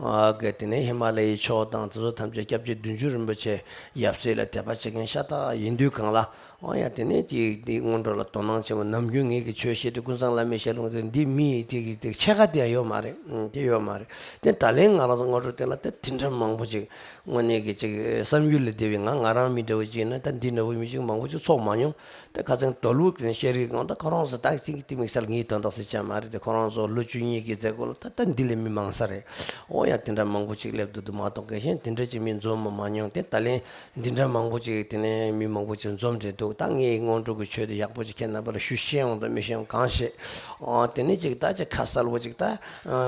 ཨ་གི་དེ་ནས་ཧི་མ་ལ་ཡའི་ཕྱོགས་དང་དེ་ཚོ་ཐམས་ཅད་སྐྱབས་རྗེ་བདུད་འཇོམས་རིན་པོ་ཆེ་ཡབ་སྲས་ལ་དད་པ་བྱེད་མཁན་ཤ་སྟག་ཡིན་དུས་གང་ལ། ཨོ་ཡ། དེ་ནས་དེ་དེ་སྔོན་འགྲོ་ལ་དོ་སྣང་ཆེན་པོ། ནམ་རྒྱུན་ངེད་ཀྱི་ཆོས་བཤད་དུས་ཀུན་བཟང་བླ་མའི་ཞལ་ལུང་དེ་འདི་མི་དེ་གི་དེ་ཕྱེད་ཀ་དེ་ཡང་ཡོད་མ་རེད། ཨུམ། དེ་ཡོད་མ་རེད། དེ་ད་ལན་ང་རང་ཚོ་སྔོན་འགྲོ་དེ་ལ་དེ་དེ་འདྲ་མང་པོ་ཅིག་དངོས་གནས་ཀྱི་ཅིག་བསམ་ཡུལ་ལས་འདས་པའི། ང་ང་རང་མི་འདྲ་བོ་ཅིག་ཡིན་ན་ད་འདི་འདྲ་བོ་མི་ཅིག་མང་པོ་ཅིག་ཚོགས་མ་མྱོང་། དེ་ཁ་སང་དོལ་པོ་གི་ཤེས་རིག་སྒང་ད་ཁོ་རང་ཚོ་ད་ཅིག་དེ་དམིགས་བསལ་ངའི་དོན་དག་ཟེར་ཅང་མ་རེད་དེ། ཁོ་རང་ཚོ་ལོ་བཅུ་གཉིས་ཀྱི་མཛད་སྒོ་ལ་ད་ད་འདི་ལས་མི་མང་ས་རེད། ཨོ་ཡ། དེ་འདྲ་མང་པོ་ཅིག་སླེབས་འདུག་འདུག་མ་གཏོགས་གལ་ཤེས་དེ་འདྲ་ཅིག་མི་འཛོམས་མ་མྱོང་། དེ་ད་ལན་འདི་འདྲ་མང་པོ་ཅིག་དེ་ནས་མི་མང་པོ་ཅིག་འཛོམས་བསྡད་འདུག་ད་ངས་སྔོན་འགྲོ་གི་ཆོས་དེ་ཡག་པོ་ཅིག་ཁྱེད་རྣམ་པ་ལ་ཞུ་ཤེས་ཡོང་དང་མི་ཤེས་ཡོང་གང་ཤེས། ཨོ་དེ་ནས་ཅིག་ད་ཅིག་ཁ་གསལ་པོ་ཅིག་ད་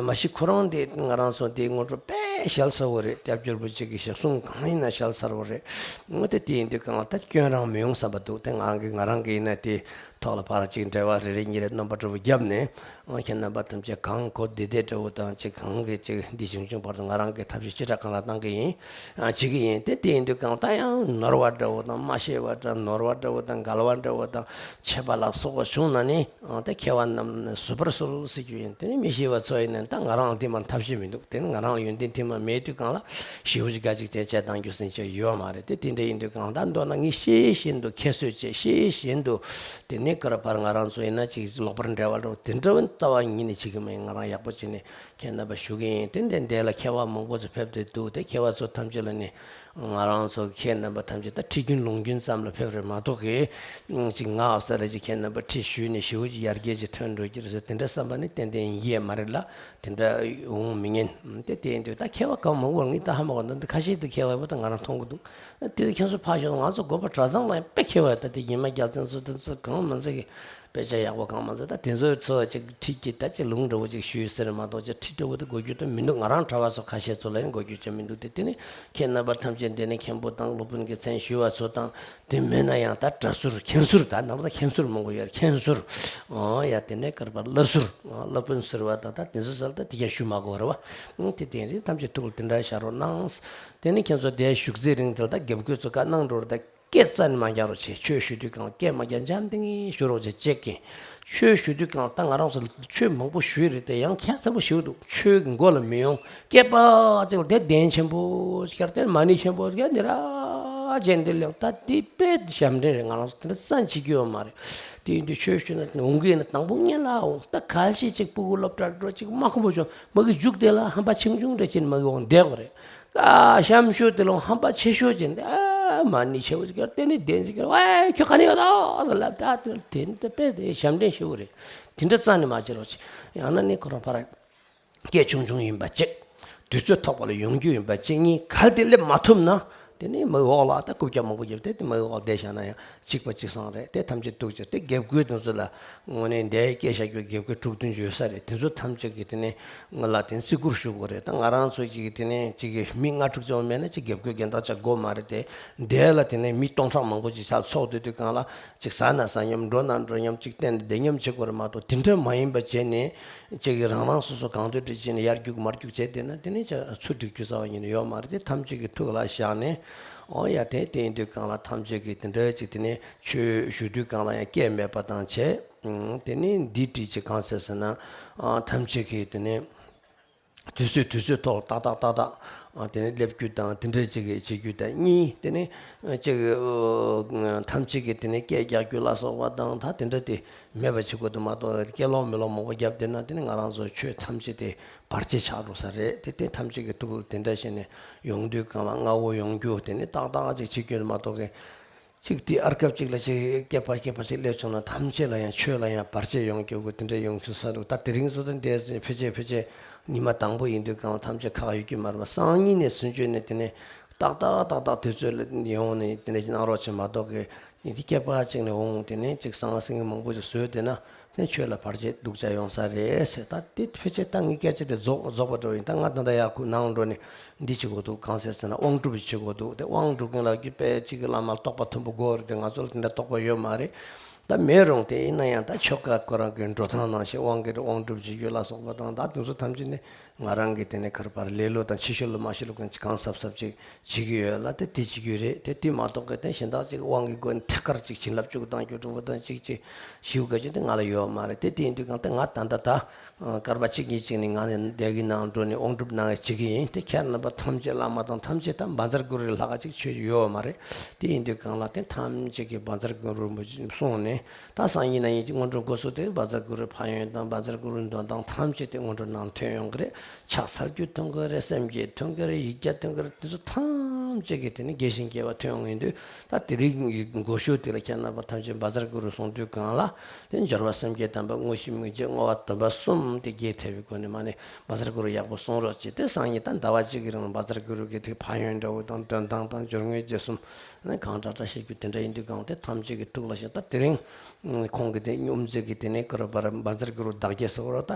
མ་གཞི་ཁོ་རང་དེ་ང་རང་ཚོ་དེ་སྔོན་འགྲོ་དཔེ་ཞལ་ཚ་བོ་རེད། སྐྱབས་འཇུག་པོ་ཅིག་གི་ཞལ་གསུང་གང་ཡིན་ན་ཞལ་ཚ་བོ་རེད། ངོ་དེ་དེ་ཡིན་དུས་གང་ལ་ད་སྐྱོན་རང་མི་ཡོང་བསམ་པ་འདུག་དེ་ང་རང་གི་ང་རང་གི་ཡིན་ན་དེ་ཐོག་ལ་ཕར་ཅིག་འབྲེལ་བ་རེ་རེ་གཉིས་རེ་སྣོན་པ་འདྲ་བོ་བརྒྱབ་ནས། ཨ་ཁྱེད་རྣམ་པ་ཐམས་ཅད་གང་གོ་བདེ་བདེ་འདྲ་བོ་དང་ཅིག་གང་གི་ཅིག་འདི་བྱུང་བྱུང་བར་དུ་ང་རང་གི་ཐབས་ཤེས་ཅི་དྲག་གང་ལ་བཏང་གི་ཡིན། ཨ་བྱེད་ཀྱི་ཡིན། དེ་དེ་ཡིན་དུས་གང་ལྟར་ཡང་ནོར་བ་འདྲ་བོ་དང་མ་ཤེས་པ་འདྲ། ནོར་བ་འདྲ་བོ་དང་འགལ་བ་འདྲ་བོ་དང་ཆད་པ་ལ་སོགས་པ་བྱུང་ན་ནི། ཨ་དེ་མཁས་པ་རྣམས་ནི་བཟོད་པར་གསོལ་ཟེར་རྒྱུ་ཡིན། དེ་ནི་མི་ཤེས་པ་ཚོ་ཡིན་ན་ད་ང་རང་དེ་མར་ཐབས་ཤེས་མི་འདུག་དེ་ནི་ང་རང་ལ་ཡོན་ཏན་དེ་མ་མེད་དུས་གང་ལ་ཞེ་པོ་ཅིག་དགའ་ཅིག་བྱས་བྱས་བཏང་རྒྱུ་ཟེར་བྱས་ཡོད་མ་རེད། དེ་དེ་འདྲ་ཡིན་དུས་གང་ལྟར་མདོར་ན་ངས་ཤེས་བཞིན་དུ་ཁྱད་གསོད་བྱས། ཤེས་བཞིན་དུ། དེ་ནས་ཀ་ར་པར་ང་རང་ཚོ་ཡིན་ན་ཅིག་ལོག་པར་འབྲེལ་བ་འགྲོ་དེ་འདྲ་བ་ལྟ་བ་ཉིད་ནས་བྱེད་ཀྱི་མེད། ང་རང་ཡག་པོ་བྱས་ནས་ཁྱེད་རྣམ་པ་ཞུ་གི་ཡིན། དེ་འདྲ་འདས་ལ་མཁས་པ་མང་པོ་ཚོ་ཕེབས་ཏེ་འདུག་དེ་མཁས་པ་ཚོ་ཐམས་ཅད་ལ་ནི་ང་རང་ཚོ་ཁྱེད་རྣམ་པ་ཐམས་ཅད་ད་ཁྲིད་རྒྱུན་ལུང་རྒྱུན་ཙམ་ལ་ཕེབས་རེད་མ་གཏོགས་གི་ཅིག་ང་ཨ་ས་རེ་ཅིག་ཁྱེད་རྣམ་པ་ཁྲིད་ཞུས་ནས་ཞེ་པོ་ཅིག་ཡར་རྒྱས་ཅིག་ཐོན་འགྲོ་གི་རེད་ཟེར་དེ་འདྲ་བསམ་པ་ནི་ཏན་ཏན་ཡིན་གྱི་མ་རེད་ལ། དེ་འདྲ་འོང་མི་ཉན། དེ་དེ་ཡིན་དུས་ད་མཁས་པ་གང་མང་པོ་ངས་ད་ཧ་མ་གོ། ད་འདི་ཁ་ཤས་དུ་མཁས་པ་ཡོད་པ་ད་ང་རང་མཐོང་གི་འདུག་དེ་ཁྱེད་ཚོ་ཕར་ཞོག་ང་ཚོ་དགོན་པ་གྲྭ་ཚང་ལ་ཡང་དཔེ་མཁས་པ་ཡོད། ད་དེ་ཉི་མ་རྒྱལ་མཚན་ཚོ་དེ་ཚོ་གང་མ་ཚད་ཀྱི་དཔེ་ཆ་ཡག་པོ་གང་མ་ཚད། ད་དེ་ཚོའི་ཚོ་ཅིག་ཁྲིད་ཀྱི་ད་ཅིག་ལུང་འདྲ་བོ་ཅིག་ཞུས་ཟེར་མ་གཏོགས་ཅིག་ཁྲིད་འདྲ་བོ་དེ་དགོས་རྒྱུ་དེ་མི་འདུག་ང་རང་གྲྭ་བ་ཚོ་ཁ་ཤས་ཚོ་ལ་ཡང་དགོས་རྒྱུ་ཅིག་མི་འདུག་དེ་དེ་ནི་ཁྱེད་རྣམ་པ་ཐམས་ཅད་འདི་ནས་མཁན་པོ་དང་སློབ་དཔོན་གྱི་མཚན་ཞུ་བ་ཚོ་དང་། དེ་མེད་ན་ཡང་ད་གྲྭ་ཟུར་མཁན་ཟུར། ད་ནང་ད་མཁན་ཟུར་མང་པོ་ཡོད་རེད། མཁན་ཟུར། ཨོ་ཡ། དེ་ནས་ཀ་ར་པར་བླ་ཟུར། ཨོ་སློབ་དཔོན་ཟུར་པ་དང་ད་དེ་ཚོ་ཟེར་ད་དེ་ཀྱང་ཞུ་མ་དགོས་རེད་བ། ཨང་། དེ་དེ་རིང་ཐམས་ཅད་ཐུགས་ལ་དེ་འདྲ་བཞག་རོགས་གནང་། དེ་ནས་ཁྱེད་ཚོ་དེ་བཞུགས་ཚེ་རིང་དེ་ལ་ད་དགེ་བསྐོས་ཚོ་བཀའ་གནང་འགྲོ་རེད། ད་སྐད་རྩ་ནས་མ་རྒྱག་རོགས་བྱེད། ཆོས་ཞུ་དུས་གང་སྐད་མ་རྒྱག་འཇམ་ཐིང་ངེ་ཞུ་རོགས་བྱེད། ཅེས་ཀྱིས། ཆོས་ཞུ་དུས་གང་ལྟར་ང་རང་ཚོ་ཆོས་མང་པོ་ཞུས་རེད་དེ་ཡང་ཁྱད་མཚར་པོ་ཞིག་འདུག་ཆོས་ཀྱི་མགོ་ལ་མི་ཡོང་། སྐད་པ་ཅིག་ལ་དེ་གདེང་ཆེན་པོ་ཅིག་ཡར་དེ་མ་ཎི་ཆེན་པོ་ཅིག་ཡར་འདི་ར་བྱས་འདི་ལེན། ད་འདི་དཔེ་ཞབས་འདྲེན་རེད། ང་རང་ཚོ་དེ་འདྲ་རྩ་བྱེད་རྒྱུ་ཡོད་མ་རེད། དེ་ཡིན་དུས་ཆོས་ཞུ་ན་འོང་གི་ཡིན་ན་དང་པོ་སྔོན་ལ་འོང་། ད་གལ་སྲིད་ཅིག་ཕྲུ་གུ་སློབ་གྲྭར་འགྲོ་ཅིག་མ་ཁོམ་པོ་བྱུང་མ་གི་མཇུག་དེ་ལ་ཧམ་པ་ཆུང་ཆུང་འདྲ་ཅིག་མ་གི་འོང་བསྡད་དགོས་རེད། ཨ་གཤམ་ཤོས་དེ་ལ་ཧམ་པ་ཆེ་ཤོས་ཅན་དེ་ཨ་མ་ཎི་ཆེ་བོ་ཅིག་གར་དེ་ནི་བདེན་ཅིག་གར་ཝའི་ཁྱོད་ག་ནས་ཡོད་དོ་ཟེར་ལབ། ད་དེ་དེ་ནི་དེ་དཔེ་དེ་ཞབས་འདྲེན་ཞུ་གི་རེད། དེ་འདྲ་རྩ་ནས་མ་བྱེད་རོགས་བྱེད། ཡང་ན་ནི་ཁོ་རང་ཕ་ར་སྐད་ཆུང་ཆུང་ཡིན་པ་གཅིག་དུས་ཚོད་ཐོག་པ་ལ་ཡོང་རྒྱུ་ཡིན་པ་གཅིག་གཉིས་གལ་ཏེ་སླེབས་མ་ཐུབ་ན་དེ་ནི་མིག་འོག་ལ་ད་རྐུབ་བཀྱག་མང་པོ་བརྒྱབ་སྟེ་དེ་མིག་འོག་བསྡད་བཞག་ན་ཡང་། གཅིག་པ་གཅིག་སང་རེད། དེ་ཐམས་ཅད་ཐུགས་རྗེ་ཆེ། དེ་དགེ་བསྐོས་དེ་ཚོ་ལ་དངོས་གནས་འདས་སྐད་བཤད་རྒྱུ་དགེ་བསྐོས་དྲུག་བདུན་ཅིག་ཡོད་ས་རེད། དེ་ཚོ་ཐམས་ཅད་ཀྱིས་དེ་ནས་ང་ལ་དེ་ནས་བརྩི་བཀུར་ཞུ་དགོས་རེད། ད་ང་རང་ཚོ་ཅིག་གིས་དེ་ནས་ཅིག་གིས་མི་ལྔ་དྲུག་ཙམ་མེད་ན་ཅིག་དགེ་བསྐོས་རྒན་བདག་ཅིག་དགོས་མ་རེད་དེ། འདས་ལ་དེ་ནས་མི་སྟོང་ཕྲག་མང་པོ་ཅིག་ཆ་ཚོགས་སྡོད་དུས་གང་ལ་ཅིག་ཟ་ན་ཟ་མཉམ་འགྲོ་ན་འགྲོ་མཉམ་ཅིག་བསྟན་ཏེ་བསྡད་མཉམ་བྱེད་དགོས་རེད་མ་གཏོགས། དེ་འདྲ་མ་ཡིན་པ་བྱས་ནས་ཅིག་གིས་རང་རང་སོ་སོ་གང་འདོད་འདྲ་བྱས་ནས་ཡར་རྒྱུག་མར་རྒྱུག་བྱས་བསྡད་ན་དེ་ནས་ཅིག་ཚུར་འགྲིག་རྒྱུ་རྩ་བ་ཉིད་ནས་ཡོད་མ་རེད་དེ། ཐམས་ཅད་ཀྱིས་ཐུགས་ལ་བཞག་ནས། འོ་ཡ། དེ་དེ་ཡིན་དུས་གང་ལ་ཐམས་ཅད་ཀྱིས་དེ་འདྲ་ཅིག་དེ་ནས་ཆོས་ཞུ་དུས་གང་ལ་ཡང་སྐད་མེད་པ་དང་བྱས། ཨང་། དེ་ནས་འདི་བྲིས་ཅིག་གང་ཟེར་ཟེར་ན། ཨང་། ཐམས་ཅད་ཀྱིས་དེ་ནས་དུས་ཚོད་དུས་ཚོད་ཐོག་ཏག་ཏག་ཏག་ཏག་ཨ་དེ་ནས་སླེབས་རྒྱུ་དང་དེ་འདྲ་ཅིག་གི་བྱེད་རྒྱུ་དང་གཉིས། དེ་ནས་ཨ་ཅིག་ཨ་ཐམས་ཅད་ཀྱིས་དེ་ནས་སྐད་རྒྱག་རྒྱུ་ལ་སོགས་པ་དང་ད་དེ་འདྲ་དེ་མེད་པ་བྱེད་དགོས་འདུག་མ་གཏོགས། སྐད་ལོག་མེ་ལོག་མང་པོ་བརྒྱབ་བསྡད་ན་དེ་ནས་ང་རང་ཚོ་ཆོས་ཐམས་ཅད་དེ་བར་ཆད་ཆགས་འགྲོ་ས་རེད། དེ་དེ་ཐམས་ཅད་ཀྱི་ཐུགས་ལ་དེ་འདྲ་བྱས་ནས་ཡོང་དུས་གང་ལ་སྔ་བོ་ཡོང་རྒྱུ་དེ་ནས་ཏག་ཏག་ཅིག་བྱེད་རྒྱུ་མ་གཏོགས་གི་ཅིག་དེ་ཨར་སྐབས་ཅིག་ལ་ཅིག་སྐེད་པ་སྐེད་པ་ཅིག་སླེབས་བྱུང་ན་ཐམས་ཅད་ལ་ཡང་ཆོས་ལ་ཡང་བར་ཆད་ཡོང་རྒྱུ་དེ་འདྲ་ཡོང་ཤུགས་ས་འདུག་ད་དེ་རིང་བཟོ་ད་འདས་ཕལ་ཆེར་ཕལ་ཆེར་ཉི་མ་དང་པོ་ཡིན་དུས་གང་ཐམས་ཅད་ཁག་ཡོད་ཀྱི་མ་རེད་པ། སང་ཉིན་ནས་སུན་ཆོད་ནས་དེ་ནས་ཏག་ཏག་ཏག་ཏག་དུས་ཚོད་ལ་ཡོང་ནས་དེ་འདྲ་ཅིག་གནང་རོགས་བྱེད་མ་གཏོགས་གི་ཡིན་དེ་སྐེད་པ་ཅིག་ནས་འོང་དེ་ནས་ཅིག་གསང་སེང་མང་པོ་ཅིག་བཟོས་བསྡད་ན། དེ་ཆོས་ལ་བར་ཆད་སྡུག་ཅག་ཡོང་ས་རེད་ཟེར། ད་དེ་ཕལ་ཆེར་ད་ངའི་སྐད་ཆ་དེ་རྫོགས་རྫོགས་པ་འགྲོ་ཡིན། ད་ང་ད་ལྟ་ཡར་ཁུག་ནང་འགྲོ་ནས་འདི་བྱེད་དགོས་འདུག་གང་ཟེར་ཟེར་ན་དབང་སྒྲུབ་བྱེད་དགོས་འདུག་དེ་དབང་སྒྲུབ་མཁན་ལ་རྒྱུད་པའི་གཅིག་གི་བླ་མ་རྟོགས་པ་མཐོན་པོ་དགོས་རེད། དེ་ང་ཚོ་ལ་དེ་འདྲ་རྟོགས་པ་ཡོད་མ་རེད། ད་མེད་རུང་དེ་ཡིན་ན་ཡང་ད་ཆོ་ག་ཁོ་རང་གི་འགྲོ་སྟངས་ནང་བཞིན་དབང་གི་དབང་སྒྲུབ་བྱེད་རྒྱུ་ལ་སོགས་པ་དང་ད་དེ་ཚོ་ཐམས་ཅད་ནི་ང་རང་གི་དེ་ནས་ག་རེ་བར་ལེ་ལོ་དང་ཕྱི་བཤོལ་ལ་མ་བཤོལ་ལ་གང་གང་གཟབ་གཟབ་ཅིག་བྱེད་ཀྱི་ཡོད་ལ། དེ་དེ་བྱེད་རྒྱུ་རེད། དེ་དེ་མ་གཏོགས་གི་དེ་གཞན་དག་ཅིག་དབང་གི་སྒོ་ནས་ཐད་ཀར་ཅིག་བྱིན་རླབས་བཅུག་བཏང་རྒྱུ་འདྲ་པོ་དང་ཅིག་ཅིག་ཞིག་ག་ཅིག་དེ་ང་ལ་ཡོད་མ་རེད། དེ་དེ་ཡིན་དུས་གང་དེ་ང་ད་ལྟ་ད་སྐར་མ་གཅིག་གཉིས་ཅིག་ནས་ང་ནས་འདས་ཀྱི་ནང་འགྲོ་ནས་དབང་སྒྲུབ་གནང་ཡ་བྱེད་ཀྱི་ཡིན། དེ་ཁྱེད་རྣམ་པ་ཐམས་ཅད་བླ་མ་དང་ཐམས་ཅད་ད་བཛྲ་གུ་རུ་ལྷག་ག་ཅིག་ཆོས་ཡོད་མ་རེད། དེ་ཡིན་དུས་གང་ལ་དེ་ཐམས་ཅད་ཀྱི་བཛྲ་གུ་རུ་རིན་པོ་ཆེ་གསུངས་ནས། ད་སང་ཉིན་གནངས་ཉིན་གྱི་སྔོན་འགྲོ་འགོ་ཚུགས་ཏེ་བཛྲ་གུ་རུའི་ཕན་ཡོན་དང་བཛྲ་གུ་རུའི་འདོན་སྟངས་ཐམས་ཅད་དེ་སྔོན་འགྲོ་ནང་ཐོན་ཡོང་གི་རེད། ཕྱག་འཚལ་རྒྱུ་ཐོན་གི་རེད། སེམས་བསྐྱེད་ཐོན་གི་རེད། ཡིག་བརྒྱ་ཐོན་གི་རེད། དེ་ཚོ་ཐམས་ཅད་ཀྱི་དེ་ནི་དགེ་ཞིང་དགེ་བ་ཐོན་ཡོང་གི་ཡིན་དུས། ད་དེ་རིང་གི་འགོ་ཤོག་དེ་ལ་ཁྱེད་རྣམ་པ་ཐམས་ཅད་བཛྲ་གུ་རུ་གསུང་དུས་གང་ལ་དེ་སྦྱོར་བ་སེམས་བསྐྱེད་དམ་པ་དངོས་གཞི་སྨིག་རྒྱུ་བསྔོ་བ་འདོན་པ་གསུམ་དེ་རྒྱས་ཐེབས་པའི་སྒོ་ནས་མ་ནི་བཛྲ་གུ་རུ་ཡག་པོ་གསུང་རོགས་གྱིས། དེ་སང་ཉིན་ད་ཟླ་བ་གཅིག་གི་རིང་ལ་བཛྲ་གུ་རུ་གི་དེ་ཕན་ཡོན་འདྲ་བོ་དང་འདོན་སྟངས་དང་སྦྱོར་དངོས་རྗེས་གསུམ། ནི་གང་དྲག་དྲག་བཤད་རྒྱུ་དེ་འདྲ་ཡིན་དུས་གང་དེ་ཐམས་ཅད་ཀྱི་ཐུགས་ལ་བཞག་ད་དེ་རིང་ཁོང་གི་དེ་སྙོམས་མཛད་ཀྱི་དེ་ནས་ཀ་ར་བ་ར་བཛྲ་གུ་རུ་བདག་བསྐྱེད་ཟེར་བ་ར་ད་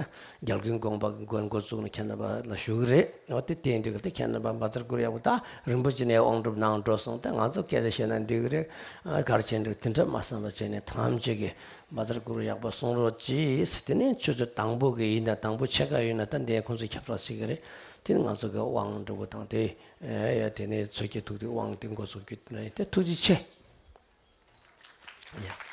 རྒྱལ་ཀུན་དགོངས་པ་གི་མགོན་འགོ་བཙུགས་ནས་ཁྱེད་རྣམ་པ་ལ་ཞུ་གི་རེད། འོ་དེ་དེ་ཡིན་དུས་ག་དེ་ཁྱེད་རྣམ་པ་བཛྲ་གུ་རུ་ཡག་པོ་ད་རིན་པོ་ཆེ་ནས་དབང་སྒྲུབ་གནང་འགྲོ་སོང་། ད་ང་ཚོ་སྐད་ཆ་བཤད་ན་འགྲིག་གི་རེད། ཨ་གར་བྱས་འགྲིག་དེ་འདྲ་མ་བསམ་པ་བྱས་ནས་ཐམས་ཅད་ཀྱི་བཛྲ་གུ་རུ་ཡག་པོ་གསུང་རོགས་གྱིས། དེ་ནས་ཆུ་ཚོད་དང་པོ་གི་ཡིན་ན་དང་པོ་ཕྱེད་ཀ་ཡོད་ན་ད་འདི་ཁོང་ཚོ་ཁྱབ་བསྒྲགས་བྱེད་ཀྱི་རེད། དེ་ནི་ང་ཚོ་གི་དབང་འགྲོ་བོ་དང་དེ། ཨེ་ཡ་དེ་ནས་མཚོ་སྐྱེས་ཐུགས་ཏེ་དབང་དེ་འགོ་ཚུགས་རྒྱུ་དེ་ཐུགས་རྗེ་ཆེ། ཡ།